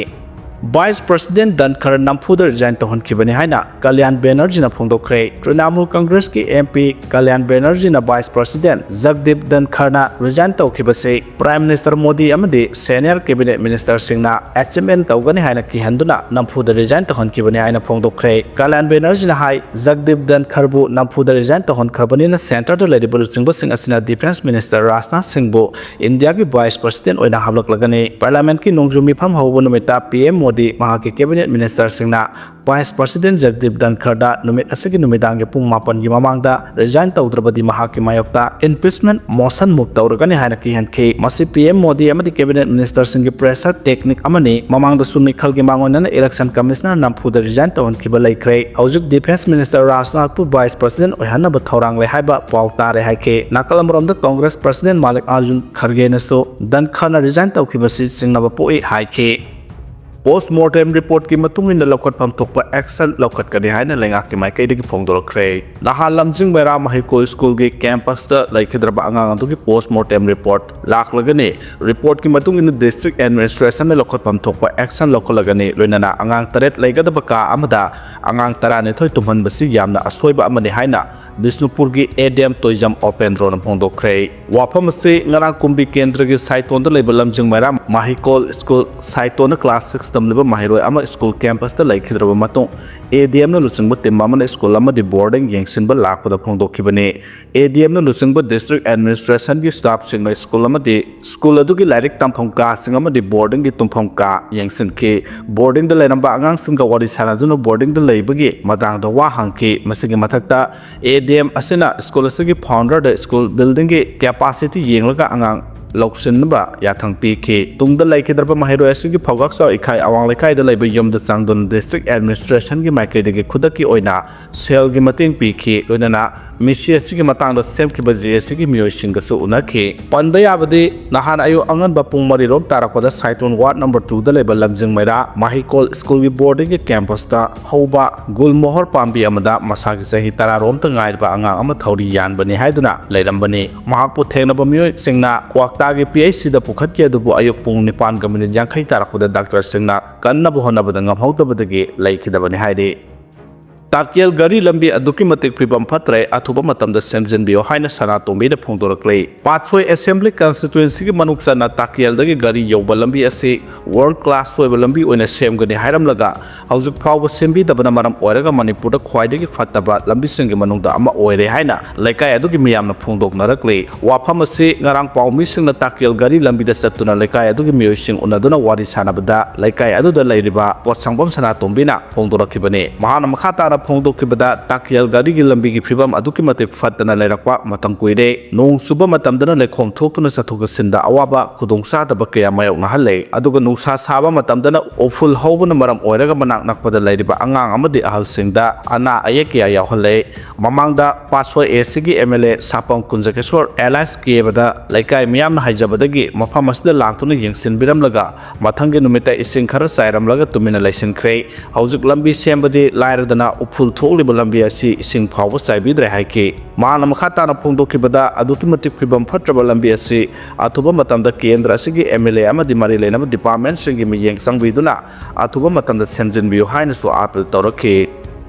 Vice President ꯙꯟꯈꯔ ꯅꯝꯐꯨꯗ resign ꯇꯧꯍꯟꯈꯤꯕꯅꯤ ꯍꯥꯏꯅ Kalyan ꯕꯦꯅꯔꯖꯤꯅ ꯐꯣꯡꯗꯣꯛꯈ꯭ꯔꯦ꯫ Trinamool ꯀꯪꯒ꯭ꯔꯦꯁꯀꯤ MP Kalyan ꯕꯦꯅꯔꯖꯤꯅ Vice President ꯖꯒꯗꯤꯞ ꯙꯟꯈꯔꯅ resign ꯇꯧꯈꯤꯕꯁꯤ Prime Minister Modi ꯑꯃꯗꯤ senior cabinet ministerꯁꯤꯡꯅ achievement ꯇꯧꯒꯅꯤ ꯍꯥꯏꯅ ꯀꯤꯍꯟꯗꯨꯅ ꯅꯝꯐꯨꯗ resign ꯇꯧꯍꯟꯈꯤꯕꯅꯤ ꯍꯥꯏꯅ ꯐꯣꯡꯗꯣꯛꯈ꯭ꯔꯦ꯫ ꯀꯂꯌꯥꯟ ꯕꯦꯅꯔꯖꯤꯅ ꯍꯥꯏ, ꯖꯒꯗꯤꯞ ꯙꯟꯈꯔꯕꯨ ꯅꯝꯐꯨꯗ resign ꯇꯧꯍꯟꯈ꯭ꯔꯕꯅꯤꯅ centreꯗ ꯂꯩꯔꯤꯕ ꯂꯨꯆꯤꯡꯕꯁꯤꯡ ꯑꯁꯤꯅ Defence Minister ꯔꯥꯖꯅꯥꯊ ꯁꯤꯡꯕꯨ ꯏꯟꯗꯤꯌꯥꯒꯤ Vice President ꯑꯣꯏꯅ ꯍꯥꯞꯂꯛꯂꯒꯅꯤ꯫ Parliamentꯀꯤ ꯅꯣꯡꯖꯨ ꯃꯤꯐꯝ ꯍꯧꯕ ꯅꯨꯃꯤꯠꯇ PM ꯃꯣꯗꯤ ꯃꯍꯥꯛꯀꯤ cabinet ministerꯁꯤꯡꯅ Vice President ꯖꯒꯗꯤꯞ ꯙꯟꯈꯔꯗ ꯅꯨꯃꯤꯠ ꯑꯁꯤꯒꯤ ꯅꯨꯃꯤꯗꯥꯡꯒꯤ ꯄꯨꯡ ꯃꯥꯄꯟꯒꯤ ꯃꯃꯥꯡꯗ resign ꯇꯧꯗ꯭ꯔꯕꯗꯤ ꯃꯍꯥꯛꯀꯤ ꯃꯥꯌꯣꯛꯇ impeachment motion move ꯇꯧꯔꯒꯅꯤ ꯍꯥꯏꯅ ꯀꯤꯍꯟꯈꯤ꯫ ꯃꯁꯤ PM ꯃꯣꯗꯤ ꯑꯃꯗꯤ cabinet ministerꯁꯤꯡꯒꯤ pressure technique ꯑꯃꯅꯤ꯫ ꯃꯃꯥꯡꯗꯁꯨ ꯃꯤꯈꯜꯒꯤ ꯃꯥꯡꯑꯣꯏꯅꯅ election commissioner ꯅꯝꯐꯨꯗ resign ꯇꯧꯍꯟꯈꯤꯕ ꯂꯩꯈ꯭ꯔꯦ꯫ ꯍꯧꯖꯤꯛ Defence Minister ꯔꯥꯖꯅꯥꯊꯄꯨ Vice President ꯑꯣꯏꯍꯟꯅꯕ ꯊꯧꯔꯥꯡ ꯂꯩ ꯍꯥꯏꯕ ꯄꯥꯎ ꯇꯥꯔꯦ ꯍꯥꯏꯈꯤ꯫ ꯅꯥꯀꯜ ꯑꯃꯔꯣꯝꯗ Congress President ꯃꯥꯂꯤꯛ ꯑꯥꯔꯖꯨꯟ ꯈꯔꯒꯦꯅꯁꯨ ꯙꯟꯈꯔꯅ resign ꯇꯧꯈꯤꯕꯁꯤ ꯆꯤꯡꯅꯕ ꯄꯣꯛꯏ ꯍꯥꯏꯈꯤ꯫ Post mortem reportꯀꯤ ꯃꯇꯨꯡ ꯏꯟꯅ ꯂꯧꯈꯠꯐꯝ ꯊꯣꯛꯄ action ꯂꯧꯈꯠꯀꯅꯤ ꯍꯥꯏꯅ ꯂꯩꯉꯥꯛꯀꯤ ꯃꯥꯏꯀꯩꯗꯒꯤ ꯐꯣꯡꯗꯣꯔꯛꯈ꯭ꯔꯦ꯫ ꯅꯍꯥꯟ ꯂꯝꯖꯤꯡ ꯃꯩꯔꯥ ꯃꯍꯩꯀꯣꯜ ꯁ꯭ꯀꯨꯜꯒꯤ campusꯇ ꯂꯩꯈꯤꯗ꯭ꯔꯕ ꯑꯉꯥꯡ ꯑꯗꯨꯒꯤ post mortem report ꯂꯥꯛꯂꯒꯅꯤ꯫ Reportꯀꯤ ꯃꯇꯨꯡ ꯏꯟꯅ district administrationꯅ ꯂꯧꯈꯠꯐꯝ ꯊꯣꯛꯄ action ꯂꯧꯈꯠꯂꯒꯅꯤ꯫ ꯂꯣꯏꯅꯅ ꯑꯉꯥꯡ ꯇꯔꯦꯠ ꯂꯩꯒꯗꯕ ꯀꯥ ꯑꯃꯗ ꯑꯉꯥꯡ ꯇꯔꯥꯅꯤꯊꯣꯏ ꯇꯨꯝꯍꯟꯕꯁꯤ ꯌꯥꯝꯅ ꯑꯁꯣꯏꯕ ꯑꯃꯅꯤ ꯍꯥꯏꯅ ꯕꯤꯁꯅꯨꯄꯨꯔꯒꯤ ADM ꯇꯣꯏꯖꯝ ꯑꯣꯄꯦꯟꯗ꯭ꯔꯣꯅ ꯐꯣꯡꯗꯣꯛꯈ꯭ꯔꯦ꯫ ꯋꯥꯐꯝ ꯑꯁꯤ ꯉꯔꯥꯡ ꯀꯨꯝꯕꯤ ꯀꯦꯟꯗ꯭ꯔꯒꯤ ꯁꯥꯏꯇꯣꯟꯗ ꯂꯩꯕ ꯂꯝꯖꯤꯡ ꯃꯩꯔꯥ ꯃꯍꯩꯀꯣꯜ ꯁ꯭ꯀꯨꯜ ꯁꯥꯏꯇꯣꯟꯗ class six ꯇꯝꯂꯤꯕ ꯃꯍꯩꯔꯣꯏ ꯑꯃ ꯁ꯭ꯀꯨꯜ campusꯇ ꯂꯩꯈꯤꯗ꯭ꯔꯕ ꯃꯇꯨꯡ ADMꯅ ꯂꯨꯆꯤꯡꯕ team ꯑꯃꯅ ꯁ꯭ꯀꯨꯜ ꯑꯃꯗꯤ boarding ꯌꯦꯡꯁꯤꯟꯕ ꯂꯥꯛꯄꯗ ꯐꯣꯡꯗꯣꯛꯈꯤꯕꯅꯤ꯫ ADMꯅ ꯂꯨꯆꯤꯡꯕ district administrationꯒꯤ staffꯁꯤꯡꯅ ꯁ꯭ꯀꯨꯜ ꯑꯃꯗꯤ ꯁ꯭ꯀꯨꯜ ꯑꯗꯨꯒꯤ ꯂꯥꯏꯔꯤꯛ ꯇꯝꯐꯝ ꯀꯥꯁꯤꯡ ꯑꯃꯗꯤ boardingꯒꯤ ꯇꯨꯝꯐꯝ ꯀꯥ ꯌꯦꯡꯁꯤꯟꯈꯤ꯫ Boardingꯗ ꯂꯩꯔꯝꯕ ꯑꯉꯥꯡꯁꯤꯡꯒ ꯋꯥꯔꯤ ꯁꯥꯅꯗꯨꯅ boardingꯗ ꯂꯩꯕꯒꯤ ꯃꯇꯥꯡꯗ ꯋꯥ ꯍꯪꯈꯤ꯫ ꯃꯁꯤꯒꯤ ꯃꯊꯛꯇ ADM ꯑꯁꯤꯅ ꯁ꯭ꯀꯨꯜ ꯑꯁꯤꯒꯤ founderꯗ ꯁ꯭ꯀꯨꯜ buildingꯒꯤ capacity ꯌꯦꯡꯂꯒ ꯑꯉꯥꯡ ꯂꯧꯁꯤꯟꯅꯕ ꯌꯥꯊꯪ ꯄꯤꯈꯤ꯫ ꯇꯨꯡꯗ ꯂꯩꯈꯤꯗ꯭ꯔꯕ ꯃꯍꯩꯔꯣꯏ ꯑꯁꯤꯒꯤ ꯐꯧꯒꯥꯛꯆꯥꯎ ꯏꯈꯥꯏ ꯑꯋꯥꯡ ꯂꯩꯀꯥꯏꯗ ꯂꯩꯕ ꯌꯨꯝꯗ ꯆꯪꯗꯨꯅ district administrationꯒꯤ ꯃꯥꯏꯀꯩꯗꯒꯤ ꯈꯨꯗꯛꯀꯤ ꯑꯣꯏꯅ ꯁꯦꯜꯒꯤ ꯃꯇꯦꯡ ꯄꯤꯈꯤ꯫ ꯂꯣꯏꯅꯅ ꯃꯤꯁꯤ ꯑꯁꯤꯒꯤ ꯃꯇꯥꯡꯗ ꯁꯦꯝꯈꯤꯕ ꯖꯦ ꯑꯦ ꯁꯤꯒꯤ ꯃꯤꯑꯣꯏꯁꯤꯡꯒꯁꯨ ꯎꯅꯈꯤ꯫ ꯄꯟꯕ ꯌꯥꯕꯗꯤ, ꯅꯍꯥꯟ ꯑꯌꯨꯛ ꯑꯉꯟꯕ ꯄꯨꯡ ꯃꯔꯤ ꯔꯣꯝ ꯇꯥꯔꯛꯄꯗ ꯁꯥꯏꯇꯣꯟ ꯋꯥꯔꯗ ꯅꯝꯕꯔ ꯇꯨꯗ ꯂꯩꯕ ꯂꯝꯖꯤꯡ ꯃꯩꯔꯥ ꯃꯍꯩꯀꯣꯜ ꯁ꯭ꯀꯨꯜꯒꯤ ꯕꯣꯔꯗꯤꯡꯒꯤ ꯀꯦꯝꯄꯁꯇ ꯍꯧꯕ ꯒꯨꯜꯃꯣꯍꯣꯔ ꯄꯥꯝꯕꯤ ꯑꯃꯗ ꯃꯁꯥꯒꯤ ꯆꯍꯤ ꯇꯔꯥ ꯔꯣꯝꯇ ꯉꯥꯏꯔꯤꯕ ꯑꯉꯥꯡ ꯑꯃ ꯊꯧꯔꯤ ꯌꯥꯟꯕꯅꯤ ꯍꯥꯏꯗꯨꯅ ꯂꯩꯔꯝꯕꯅꯤ꯫ ꯃꯍꯥꯛꯄꯨ ꯊꯦꯡꯅꯕ ꯃꯤꯑꯣꯏꯁꯤꯡꯅ ꯀ꯭ꯋꯥꯛꯇꯥꯒꯤ ꯄꯤ ꯑꯩꯆ ꯁꯤꯗ ꯄꯨꯈꯠꯈꯤ, ꯑꯗꯨꯕꯨ ꯑꯌꯨꯛ ꯄꯨꯡ ꯅꯤꯄꯥꯟꯒ ꯃꯤꯅꯤꯠ ꯌꯥꯡꯈꯩ ꯇꯥꯔꯛꯄꯗ ꯗꯥꯛꯇꯔꯁꯤꯡꯅ ꯀꯟꯅꯕ ꯍꯣꯠꯅꯕꯗ ꯉꯝꯍꯧꯗꯕꯗꯒꯤ ꯂꯩꯈꯤꯗꯕꯅꯤ ꯍꯥꯏꯔꯤ꯫ ꯇꯥꯀꯦꯜ ꯘꯔꯤ ꯂꯝꯕꯤ ꯑꯗꯨꯛꯀꯤ ꯃꯇꯤꯛ ꯐꯤꯕꯝ ꯐꯠꯇ꯭ꯔꯦ, ꯑꯊꯨꯕ ꯃꯇꯝꯗ ꯁꯦꯝꯖꯤꯟꯕꯤꯌꯨ ꯍꯥꯏꯅ ꯁꯅꯥꯇꯣꯝꯕꯤꯅ ꯐꯣꯡꯗꯣꯔꯛꯂꯤ꯫ ꯄꯥꯠꯁꯣꯏ ꯑꯦꯁꯦꯝꯕ꯭ꯂꯤ ꯀꯟꯁꯇꯤꯇ꯭ꯋꯦꯟꯁꯤꯒꯤ ꯃꯅꯨꯡ ꯆꯟꯅ ꯇꯥꯀꯦꯜꯗꯒꯤ ꯘꯔꯤ ꯌꯧꯕ ꯂꯝꯕꯤ ꯑꯁꯤ ꯋꯥꯔꯜ ꯀ꯭ꯂꯥꯁ ꯑꯣꯏꯕ ꯂꯝꯕꯤ ꯑꯣꯏꯅ ꯁꯦꯝꯒꯅꯤ ꯍꯥꯏꯔꯝꯂꯒ, ꯍꯧꯖꯤꯛ ꯐꯥꯎꯕ ꯁꯦꯝꯕꯤꯗꯕꯅ ꯃꯔꯝ ꯑꯣꯏꯔꯒ ꯃꯅꯤꯄꯨꯔꯗ ꯈ꯭ꯋꯥꯏꯗꯒꯤ ꯐꯠꯇꯕ ꯂꯝꯕꯤꯁꯤꯡꯒꯤ ꯃꯅꯨꯡꯗ ꯑꯃ ꯑꯣꯏꯔꯦ ꯍꯥꯏꯅ ꯂꯩꯀꯥꯏ ꯑꯗꯨꯒꯤ ꯃꯤꯌꯥꯝꯅ ꯐꯣꯡꯗꯣꯛꯅꯔꯛꯂꯤ꯫ ꯋꯥꯐꯝ ꯑꯁꯤ ꯉꯔꯥꯡ ꯄꯥꯎꯃꯤꯁꯤꯡꯅ ꯇꯥꯀꯦꯜ ꯘꯔꯤ ꯂꯝꯕꯤꯗ ꯆꯠꯇꯨꯅ ꯂꯩꯀꯥꯏ ꯑꯗꯨꯒꯤ ꯃꯤꯑꯣꯏꯁꯤꯡ ꯎꯅꯗꯨꯅ ꯋꯥꯔꯤ ꯁꯥꯟꯅꯕꯗ ꯂꯩꯀꯥꯏ ꯑꯗꯨꯗ ꯂꯩꯔꯤꯕ ꯄꯣꯠꯁꯪꯕꯝ ꯁꯅꯥꯇꯣꯝꯕꯤꯅ ꯐꯣꯡꯗꯣꯔꯛꯈꯤꯕꯅꯤ꯫ ꯃꯍꯥꯛꯅ ꯃꯈꯥ ꯇꯥꯅ ꯐꯣꯡꯗꯣꯛꯈꯤꯕꯗ, ꯇꯥꯀꯦꯜ ꯘꯔꯤꯒꯤ ꯂꯝꯕꯤꯒꯤ ꯐꯤꯕꯝ ꯑꯗꯨꯛꯀꯤ ꯃꯇꯤꯛ ꯐꯠꯇꯅ ꯂꯩꯔꯛꯄ ꯃꯇꯝ ꯀꯨꯏꯔꯦ꯫ ꯅꯣꯡ ꯆꯨꯕ ꯃꯇꯝꯗꯅ ꯂꯩꯈꯣꯝ ꯊꯣꯛꯇꯨꯅ ꯆꯠꯊꯣꯛ ꯆꯠꯁꯤꯟꯗ ꯑꯋꯥꯕ ꯈꯨꯗꯣꯡꯆꯥꯗꯕ ꯀꯌꯥ ꯃꯥꯌꯣꯛꯅꯍꯜꯂꯦ꯫ ꯑꯗꯨꯒ ꯅꯨꯡꯁꯥ ꯁꯥꯕ ꯃꯇꯝꯗꯅ ꯎꯐꯨꯜ ꯍꯧꯕꯅ ꯃꯔꯝ ꯑꯣꯏꯔꯒ ꯃꯅꯥꯛ ꯅꯛꯄꯗ ꯂꯩꯔꯤꯕ ꯑꯉꯥꯡ ꯑꯃꯗꯤ ꯑꯍꯜꯁꯤꯡꯗ ꯑꯅꯥ ꯑꯌꯦꯛ ꯀꯌꯥ ꯌꯥꯎꯍꯜꯂꯦ꯫ ꯃꯃꯥꯡꯗ ꯄꯥꯠꯁꯣꯏ ꯑꯦꯁꯤꯒꯤ ꯑꯦꯝ ꯑꯦꯜ ꯑꯦ ꯁꯥꯄꯝ ꯀꯨꯟꯖꯀꯦꯁꯣꯔ ꯑꯦꯂꯥꯏꯁ ꯀꯦꯕꯗ ꯂꯩꯀꯥꯏ ꯃꯤꯌꯥꯝꯅ ꯍꯥꯏꯖꯕꯗꯒꯤ ꯃꯐꯝ ꯑꯁꯤꯗ ꯂꯥꯛꯇꯨꯅ ꯌꯦꯡꯁꯤꯟꯕꯤꯔꯝꯂꯒ ꯃꯊꯪꯒꯤ ꯅꯨꯃꯤꯠꯇ ꯏꯁꯤꯡ ꯈꯔ ꯆꯥꯏꯔꯝꯂꯒ ꯇꯨꯃꯤꯟꯅ ꯂꯩꯁꯤꯟꯈ꯭ꯔꯦ꯫ ꯍꯧꯖꯤꯛ ꯂꯝꯕꯤ ꯁꯦꯝꯕꯗꯤ ꯂꯥꯏꯔꯗꯅ ꯎꯐꯨꯜ ꯊꯣꯛꯂꯤꯕ ꯂꯝꯕꯤ ꯑꯁꯤ ꯏꯁꯤꯡ ꯐꯥꯎꯕ ꯆꯥꯏꯕꯤꯗ꯭ꯔꯦ ꯍꯥꯏꯈꯤ꯫ ꯃꯍꯥꯛꯅ ꯃꯈꯥ ꯇꯥꯅ ꯐꯣꯡꯗꯣꯛꯈꯤꯕꯗ, ꯑꯗꯨꯛꯀꯤ ꯃꯇꯤꯛ ꯐꯤꯕꯝ ꯐꯠꯇ꯭ꯔꯕ ꯂꯝꯕꯤ ꯑꯁꯤ ꯑꯊꯨꯕ ꯃꯇꯝꯗ ꯀꯦꯟꯗ꯭ꯔ ꯑꯁꯤꯒꯤ ꯑꯦꯝ ꯑꯦꯜ ꯑꯦ ꯑꯃꯗꯤ ꯃꯔꯤ ꯂꯩꯅꯕ ꯗꯤꯄꯥꯔꯠꯃꯦꯟꯁꯤꯡꯒꯤ ꯃꯤꯠꯌꯦꯡ ꯆꯪꯕꯤꯗꯨꯅ ꯑꯊꯨꯕ ꯃꯇꯝꯗ ꯁꯦꯝꯖꯤꯟꯕꯤꯌꯨ ꯍꯥꯏꯅꯁꯨ ꯑꯥꯄꯤꯜ ꯇꯧꯔꯛꯈꯤ꯫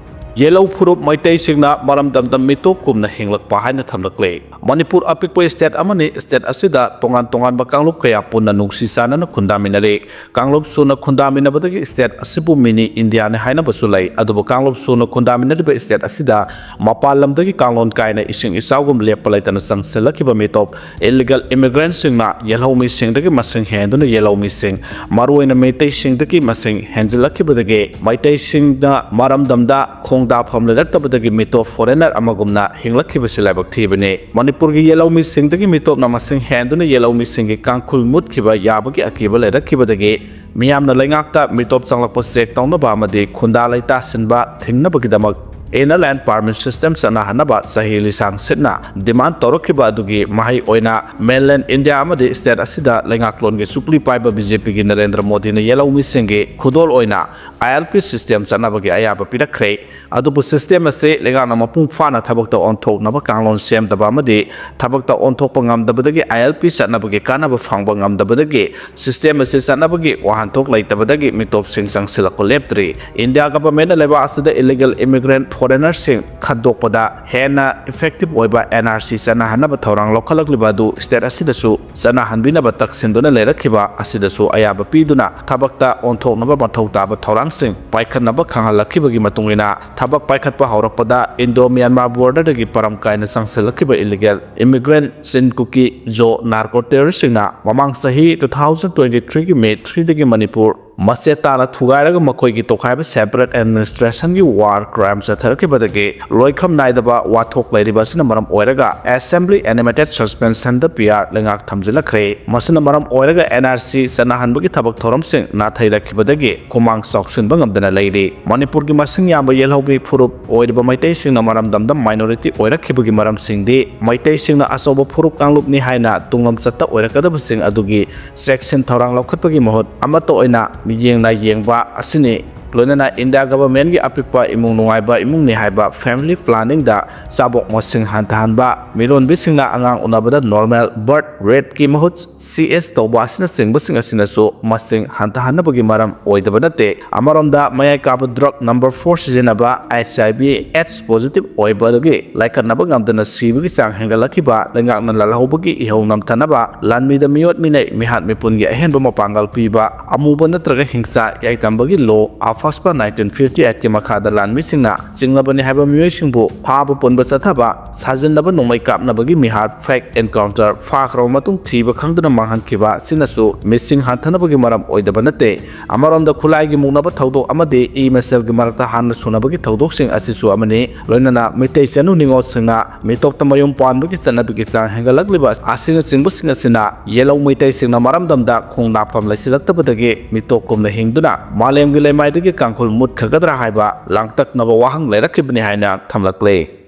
ꯌꯦꯜꯍꯧ ꯐꯨꯔꯨꯞ ꯃꯩꯇꯩꯁꯤꯡꯅ ꯃꯔꯝꯗꯝꯗ ꯃꯤꯇꯣꯞ ꯀꯨꯝꯅ ꯍꯤꯡꯂꯛꯄ ꯍꯥꯏꯅ ꯊꯝꯂꯛꯂꯤ꯫ ꯃꯅꯤꯄꯨꯔ ꯑꯄꯤꯛꯄ ꯁ꯭ꯇꯦꯠ ꯑꯃꯅꯤ꯫ ꯁ꯭ꯇꯦꯠ ꯑꯁꯤꯗ ꯇꯣꯉꯥꯟ ꯇꯣꯉꯥꯟꯕ ꯀꯥꯡꯂꯨꯞ ꯀꯌꯥ ꯄꯨꯟꯅ ꯅꯨꯡꯁꯤ ꯆꯥꯟꯅꯅ ꯈꯨꯟꯗꯥꯃꯤꯟꯅꯔꯤ꯫ ꯀꯥꯡꯂꯨꯞ ꯁꯨꯅ ꯈꯨꯟꯗꯥꯃꯤꯟꯅꯕꯗꯒꯤ ꯁ꯭ꯇꯦꯠ ꯑꯁꯤꯕꯨ ꯃꯤꯅꯤ ꯏꯟꯗꯤꯌꯥꯅꯤ ꯍꯥꯏꯅꯕꯁꯨ ꯂꯩ꯫ ꯑꯗꯨꯕꯨ ꯀꯥꯡꯂꯨꯞ ꯁꯨꯅ ꯈꯨꯟꯗꯥꯃꯤꯟꯅꯔꯤꯕ ꯁ꯭ꯇꯦꯠ ꯑꯁꯤꯗ ꯃꯄꯥꯟ ꯂꯝꯗꯒꯤ ꯀꯥꯡꯂꯣꯟ ꯀꯥꯏꯅ ꯏꯁꯤꯡ ꯏꯆꯥꯎꯒꯨꯝ ꯂꯦꯞꯄ ꯂꯩꯇꯅ ꯆꯪꯁꯤꯜꯂꯛꯈꯤꯕ ꯃꯤꯇꯣꯞ ꯏꯜꯂꯤꯒꯦꯜ ꯏꯃꯤꯒ꯭ꯔꯦꯟꯠꯁꯤꯡꯅ ꯌꯦꯜꯍꯧ ꯃꯤꯁꯤꯡꯗꯒꯤ ꯃꯁꯤꯡ ꯍꯦꯟꯗꯨꯅ ꯌꯦꯜꯍꯧ ꯃꯤꯁꯤꯡ, ꯃꯔꯨꯑꯣꯏꯅ ꯃꯩꯇꯩꯁꯤꯡꯗꯒꯤ ꯃꯁꯤꯡ ꯍꯦꯟꯖꯤꯜꯂꯛꯈꯤꯕꯗꯒꯤ ꯃꯩꯇꯩꯁꯤꯡꯅ ꯃꯔꯝꯗꯝꯗ ꯈꯣꯡꯗꯥꯐꯝ ꯂꯩꯔꯛꯇꯕꯗꯒꯤ ꯃꯤꯇꯣꯞ ꯐꯣꯔꯦꯅꯔ ꯑꯃꯒꯨꯝꯅ ꯍꯤꯡꯂꯛꯈꯤꯕꯁꯤ ꯂꯥꯏꯕꯛ ꯊꯤꯕꯅꯤ꯫ ꯃꯅꯤꯄꯨꯔꯒꯤ ꯌꯦꯜꯍꯧ ꯃꯤꯁꯤꯡꯗꯒꯤ ꯃꯤꯇꯣꯞꯅ ꯃꯁꯤꯡ ꯍꯦꯟꯗꯨꯅ ꯌꯦꯜꯍꯧ ꯃꯤꯁꯤꯡꯒꯤ ꯀꯥꯡꯈꯨꯜ ꯃꯨꯠꯈꯤꯕ ꯌꯥꯕꯒꯤ ꯑꯀꯤꯕ ꯂꯩꯔꯛꯈꯤꯕꯗꯒꯤ ꯃꯤꯌꯥꯝꯅ ꯂꯩꯉꯥꯛꯇ ꯃꯤꯇꯣꯞ ꯆꯪꯂꯛꯄ ꯆꯦꯛ ꯇꯧꯅꯕ ꯑꯃꯗꯤ ꯈꯨꯟꯗꯥ ꯂꯩꯇꯥꯁꯤꯟꯕ ꯊꯤꯡꯅꯕꯒꯤꯗꯃꯛ Inner Line Permit System ꯆꯠꯅꯍꯟꯅꯕ ꯆꯍꯤ ꯂꯤꯁꯥꯡ ꯁꯤꯠꯅ demand ꯇꯧꯔꯛꯈꯤꯕ ꯑꯗꯨꯒꯤ ꯃꯍꯩ ꯑꯣꯏꯅ mainland India ꯑꯃꯗꯤ state ꯑꯁꯤꯗ ꯂꯩꯉꯥꯛꯂꯣꯟꯒꯤ ꯆꯨꯞꯂꯤ ꯄꯥꯏꯕ B J P ꯒꯤ ꯅꯔꯦꯟꯗ꯭ꯔ ꯃꯣꯗꯤꯅ ꯌꯦꯜꯍꯧꯃꯤꯁꯤꯡꯒꯤ ꯈꯨꯗꯣꯜ ꯑꯣꯏꯅ I L P system ꯆꯠꯅꯕꯒꯤ ꯑꯌꯥꯕ ꯄꯤꯔꯛꯈ꯭ꯔꯦ꯫ ꯑꯗꯨꯕꯨ system ꯑꯁꯤ ꯂꯩꯉꯥꯛꯅ ꯃꯄꯨꯡ ꯐꯥꯅ ꯊꯕꯛꯇ ꯑꯣꯟꯊꯣꯛꯅꯕ ꯀꯥꯡꯂꯣꯟ ꯁꯦꯝꯗꯕ ꯑꯃꯗꯤ ꯊꯕꯛꯇ ꯑꯣꯟꯊꯣꯛꯄ ꯉꯝꯗꯕꯗꯒꯤ I L P ꯆꯠꯅꯕꯒꯤ ꯀꯥꯟꯅꯕ ꯐꯪꯕ ꯉꯝꯗꯕꯗꯒꯤ system ꯑꯁꯤ ꯆꯠꯅꯕꯒꯤ ꯋꯥꯍꯟꯊꯣꯛ ꯂꯩꯇꯕꯗꯒꯤ ꯃꯤꯇꯣꯞꯁꯤꯡ ꯆꯪꯁꯤꯜꯂꯛꯄ ꯂꯦꯞꯇ꯭ꯔꯤ꯫ India government ꯅ ꯂꯩꯕꯥꯛ ꯑꯁꯤꯗ illegal immigrant foreigner ꯁꯤꯡ ꯈꯟꯗꯣꯛꯄꯗ ꯍꯦꯟꯅ effective ꯑꯣꯏꯕ N R C ꯆꯠꯅꯍꯟꯅꯕ ꯊꯧꯔꯥꯡ ꯂꯧꯈꯠꯂꯛꯂꯤꯕ ꯑꯗꯨ state ꯑꯁꯤꯗꯁꯨ ꯆꯠꯅꯍꯟꯕꯤꯅꯕ ꯇꯛꯁꯤꯟꯗꯨꯅ ꯂꯩꯔꯛꯈꯤꯕ ꯑꯁꯤꯗꯁꯨ ꯑꯌꯥꯕ ꯄꯤꯗꯨꯅ ꯊꯕꯛꯇ ꯑꯣꯟꯊꯣꯛꯅꯕ ꯃꯊꯧ ꯇꯥꯕ ꯊꯧꯔꯥꯡꯁꯤꯡ ꯄꯥꯏꯈꯠꯅꯕ ꯈꯪꯍꯜꯂꯛꯈꯤꯕꯒꯤ ꯃꯇꯨꯡ ꯏꯟꯅ, ꯊꯕꯛ ꯄꯥꯏꯈꯠꯄ ꯍꯧꯔꯛꯄꯗ Indo Myanmar border ꯗꯒꯤ ꯄꯔꯝ ꯀꯥꯏꯅ ꯆꯪꯁꯤꯜꯂꯛꯈꯤꯕ illegal immigrant ꯆꯤꯟ ꯀꯨꯀꯤ ꯖꯣ narco terrorist ꯁꯤꯡꯅ ꯃꯃꯥꯡ ꯆꯍꯤ two thousand twenty three ꯒꯤ May three ꯗꯒꯤ ꯃꯅꯤꯄꯨꯔ ꯃꯆꯦꯠ ꯇꯥꯅ ꯊꯨꯒꯥꯏꯔꯒ ꯃꯈꯣꯏꯒꯤ ꯇꯣꯈꯥꯏꯕ separate administration ꯒꯤ war crime ꯆꯠꯊꯔꯛꯈꯤꯕꯗꯒꯤ ꯂꯣꯏꯈꯝ ꯅꯥꯏꯗꯕ ꯋꯥꯊꯣꯛ ꯂꯩꯔꯤꯕ ꯑꯁꯤꯅ ꯃꯔꯝ ꯑꯣꯏꯔꯒ assembly animated suspension ꯗ P R ꯂꯩꯉꯥꯛ ꯊꯝꯖꯤꯜꯂꯛꯈ꯭ꯔꯦ꯫ ꯃꯁꯤꯅ ꯃꯔꯝ ꯑꯣꯏꯔꯒ N R C ꯆꯠꯅꯍꯟꯕꯒꯤ ꯊꯕꯛ ꯊꯧꯔꯝꯁꯤꯡ ꯅꯥꯊꯩꯔꯛꯈꯤꯕꯗꯒꯤ ꯈꯨꯃꯥꯡ ꯆꯥꯎꯁꯤꯟꯕ ꯉꯝꯗꯅ ꯂꯩꯔꯤ꯫ ꯃꯅꯤꯄꯨꯔꯒꯤ ꯃꯁꯤꯡ ꯌꯥꯝꯕ ꯌꯦꯜꯍꯧꯃꯤ ꯐꯨꯔꯨꯞ ꯑꯣꯏꯔꯤꯕ ꯃꯩꯇꯩꯁꯤꯡꯅ ꯃꯔꯝꯗꯝꯗ minority ꯑꯣꯏꯔꯛꯈꯤꯕꯒꯤ ꯃꯔꯝꯁꯤꯡꯗꯤ ꯃꯩꯇꯩꯁꯤꯡꯅ ꯑꯆꯧꯕ ꯐꯨꯔꯨꯞ ꯀꯥꯡꯂꯨꯞꯅꯤ ꯍꯥꯏꯅ ꯇꯨꯡꯂꯝꯆꯠꯇ ꯑꯣꯏꯔꯛꯀꯗꯕꯁꯤꯡ ꯑꯗꯨꯒꯤ ꯆꯦꯛꯁꯤꯟ ꯊꯧꯔꯥꯡ ꯂꯧꯈꯠꯄꯒꯤ ꯃꯍꯨꯠ ꯑꯃꯠꯇ ꯑꯣꯏꯅ ꯃꯤꯠꯌꯦꯡ ꯅꯥꯌꯦꯡꯕ ꯑꯁꯤꯅꯤ꯫ ꯂꯣꯏꯅꯅ India government ꯒꯤ ꯑꯄꯤꯛꯄ ꯏꯃꯨꯡ ꯅꯨꯡꯉꯥꯏꯕ ꯏꯃꯨꯡꯅꯤ ꯍꯥꯏꯕ family planning ꯗ ꯆꯥꯕꯣꯛ ꯃꯁꯤꯡ ꯍꯟꯊꯍꯟꯕ, ꯃꯤꯔꯣꯟꯕꯤꯁꯤꯡꯅ ꯑꯉꯥꯡ ꯎꯅꯕꯗ normal birth rate ꯀꯤ ꯃꯍꯨꯠ C S ꯇꯧꯕ ꯑꯁꯤꯅꯆꯤꯡꯕꯁꯤꯡ ꯑꯁꯤꯅꯁꯨ ꯃꯁꯤꯡ ꯍꯟꯊꯍꯟꯅꯕꯒꯤ ꯃꯔꯝ ꯑꯣꯏꯗꯕ ꯅꯠꯇꯦ꯫ ꯑꯃꯔꯣꯝꯗ ꯃꯌꯥꯏ ꯀꯥꯕ drug number four ꯁꯤꯖꯤꯟꯅꯕ, H I V AIDS positive ꯑꯣꯏꯕꯗꯒꯤ ꯂꯥꯏꯀꯠꯅꯕ ꯉꯝꯗꯅ ꯁꯤꯕꯒꯤ ꯆꯥꯡ ꯍꯦꯟꯒꯠꯂꯛꯈꯤꯕ, ꯂꯩꯉꯥꯛꯅ ꯂꯥꯜꯍꯧꯕꯒꯤ ꯏꯍꯧ ꯅꯝꯊꯅꯕ ꯂꯥꯟꯃꯤꯗ ꯃꯤꯑꯣꯠ ꯃꯤꯅꯩ ꯃꯤꯍꯥꯠ ꯃꯤꯄꯨꯟꯒꯤ ꯑꯍꯦꯟꯕ ꯃꯄꯥꯡꯒꯜ ꯄꯤꯕ, ꯑꯃꯨꯕ ꯅꯠꯇ꯭ꯔꯒ ꯍꯤꯡꯁꯥ ꯌꯥꯏꯇꯝꯕꯒꯤ law, AFASPA nineteen fifty eight ꯀꯤ ꯃꯈꯥꯗ ꯂꯥꯟꯃꯤꯁꯤꯡꯅ ꯆꯤꯡꯂꯕꯅꯤ ꯍꯥꯏꯕ ꯃꯤꯑꯣꯏꯁꯤꯡꯕꯨ ꯐꯥꯕ ꯄꯨꯟꯕ ꯆꯠꯊꯕ, ꯁꯥꯖꯤꯟꯅꯕ ꯅꯣꯡꯃꯩ ꯀꯥꯞꯅꯕꯒꯤ ꯃꯤꯍꯥꯠ, fake encounter, ꯐꯥꯈ꯭ꯔꯕ ꯃꯇꯨꯡ ꯊꯤꯕ ꯈꯪꯗꯅ ꯃꯥꯡꯍꯟꯈꯤꯕ ꯑꯁꯤꯅꯁꯨ ꯃꯤꯁꯤꯡ ꯍꯟꯊꯅꯕꯒꯤ ꯃꯔꯝ ꯑꯣꯏꯗꯕ ꯅꯠꯇꯦ꯫ ꯑꯃꯔꯣꯝꯗ ꯈꯨꯠꯂꯥꯏꯒꯤ ꯃꯨꯛꯅꯕ ꯊꯧꯗꯣꯛ ꯑꯃꯗꯤ ꯏ ꯃꯁꯦꯜꯒꯤ ꯃꯔꯛꯇ ꯍꯥꯟꯅ ꯁꯨꯅꯕꯒꯤ ꯊꯧꯗꯣꯛꯁꯤꯡ ꯑꯁꯤꯁꯨ ꯑꯃꯅꯤ꯫ ꯂꯣꯏꯅꯅ ꯃꯤꯇꯩ ꯆꯅꯨ ꯅꯤꯉꯣꯜꯁꯤꯡꯅ ꯃꯤꯇꯣꯞꯇ ꯃꯌꯨꯝ ꯄꯥꯟꯕꯒꯤ ꯆꯠꯅꯕꯤꯒꯤ ꯆꯥꯡ ꯍꯦꯟꯒꯠꯂꯛꯂꯤꯕ ꯑꯁꯤꯅꯆꯤꯡꯕꯁꯤꯡ ꯑꯁꯤꯅ ꯌꯦꯜꯍꯧ ꯃꯩꯇꯩꯁꯤꯡꯅ ꯃꯔꯝꯗꯝꯗ ꯈꯣꯡꯗꯥꯐꯝ ꯂꯩꯁꯤꯜꯂꯛꯇꯕꯗꯒꯤ ꯃꯤꯇꯣꯞ ꯀꯨꯝꯅ ꯍꯤꯡꯗꯨꯅ ꯃꯥꯂꯦꯝꯒꯤ ꯂꯩꯃꯥꯏꯗꯒꯤ ꯀꯥꯡꯈꯨꯜ ꯃꯨꯠꯈ꯭ꯔꯒꯗ꯭ꯔꯥ ꯍꯥꯏꯕ ꯂꯥꯡꯇꯛꯅꯕ ꯋꯥꯍꯪ ꯂꯩꯔꯛꯈꯤꯕꯅꯤ ꯍꯥꯏꯅ ꯊꯝꯂꯛꯂꯦ꯫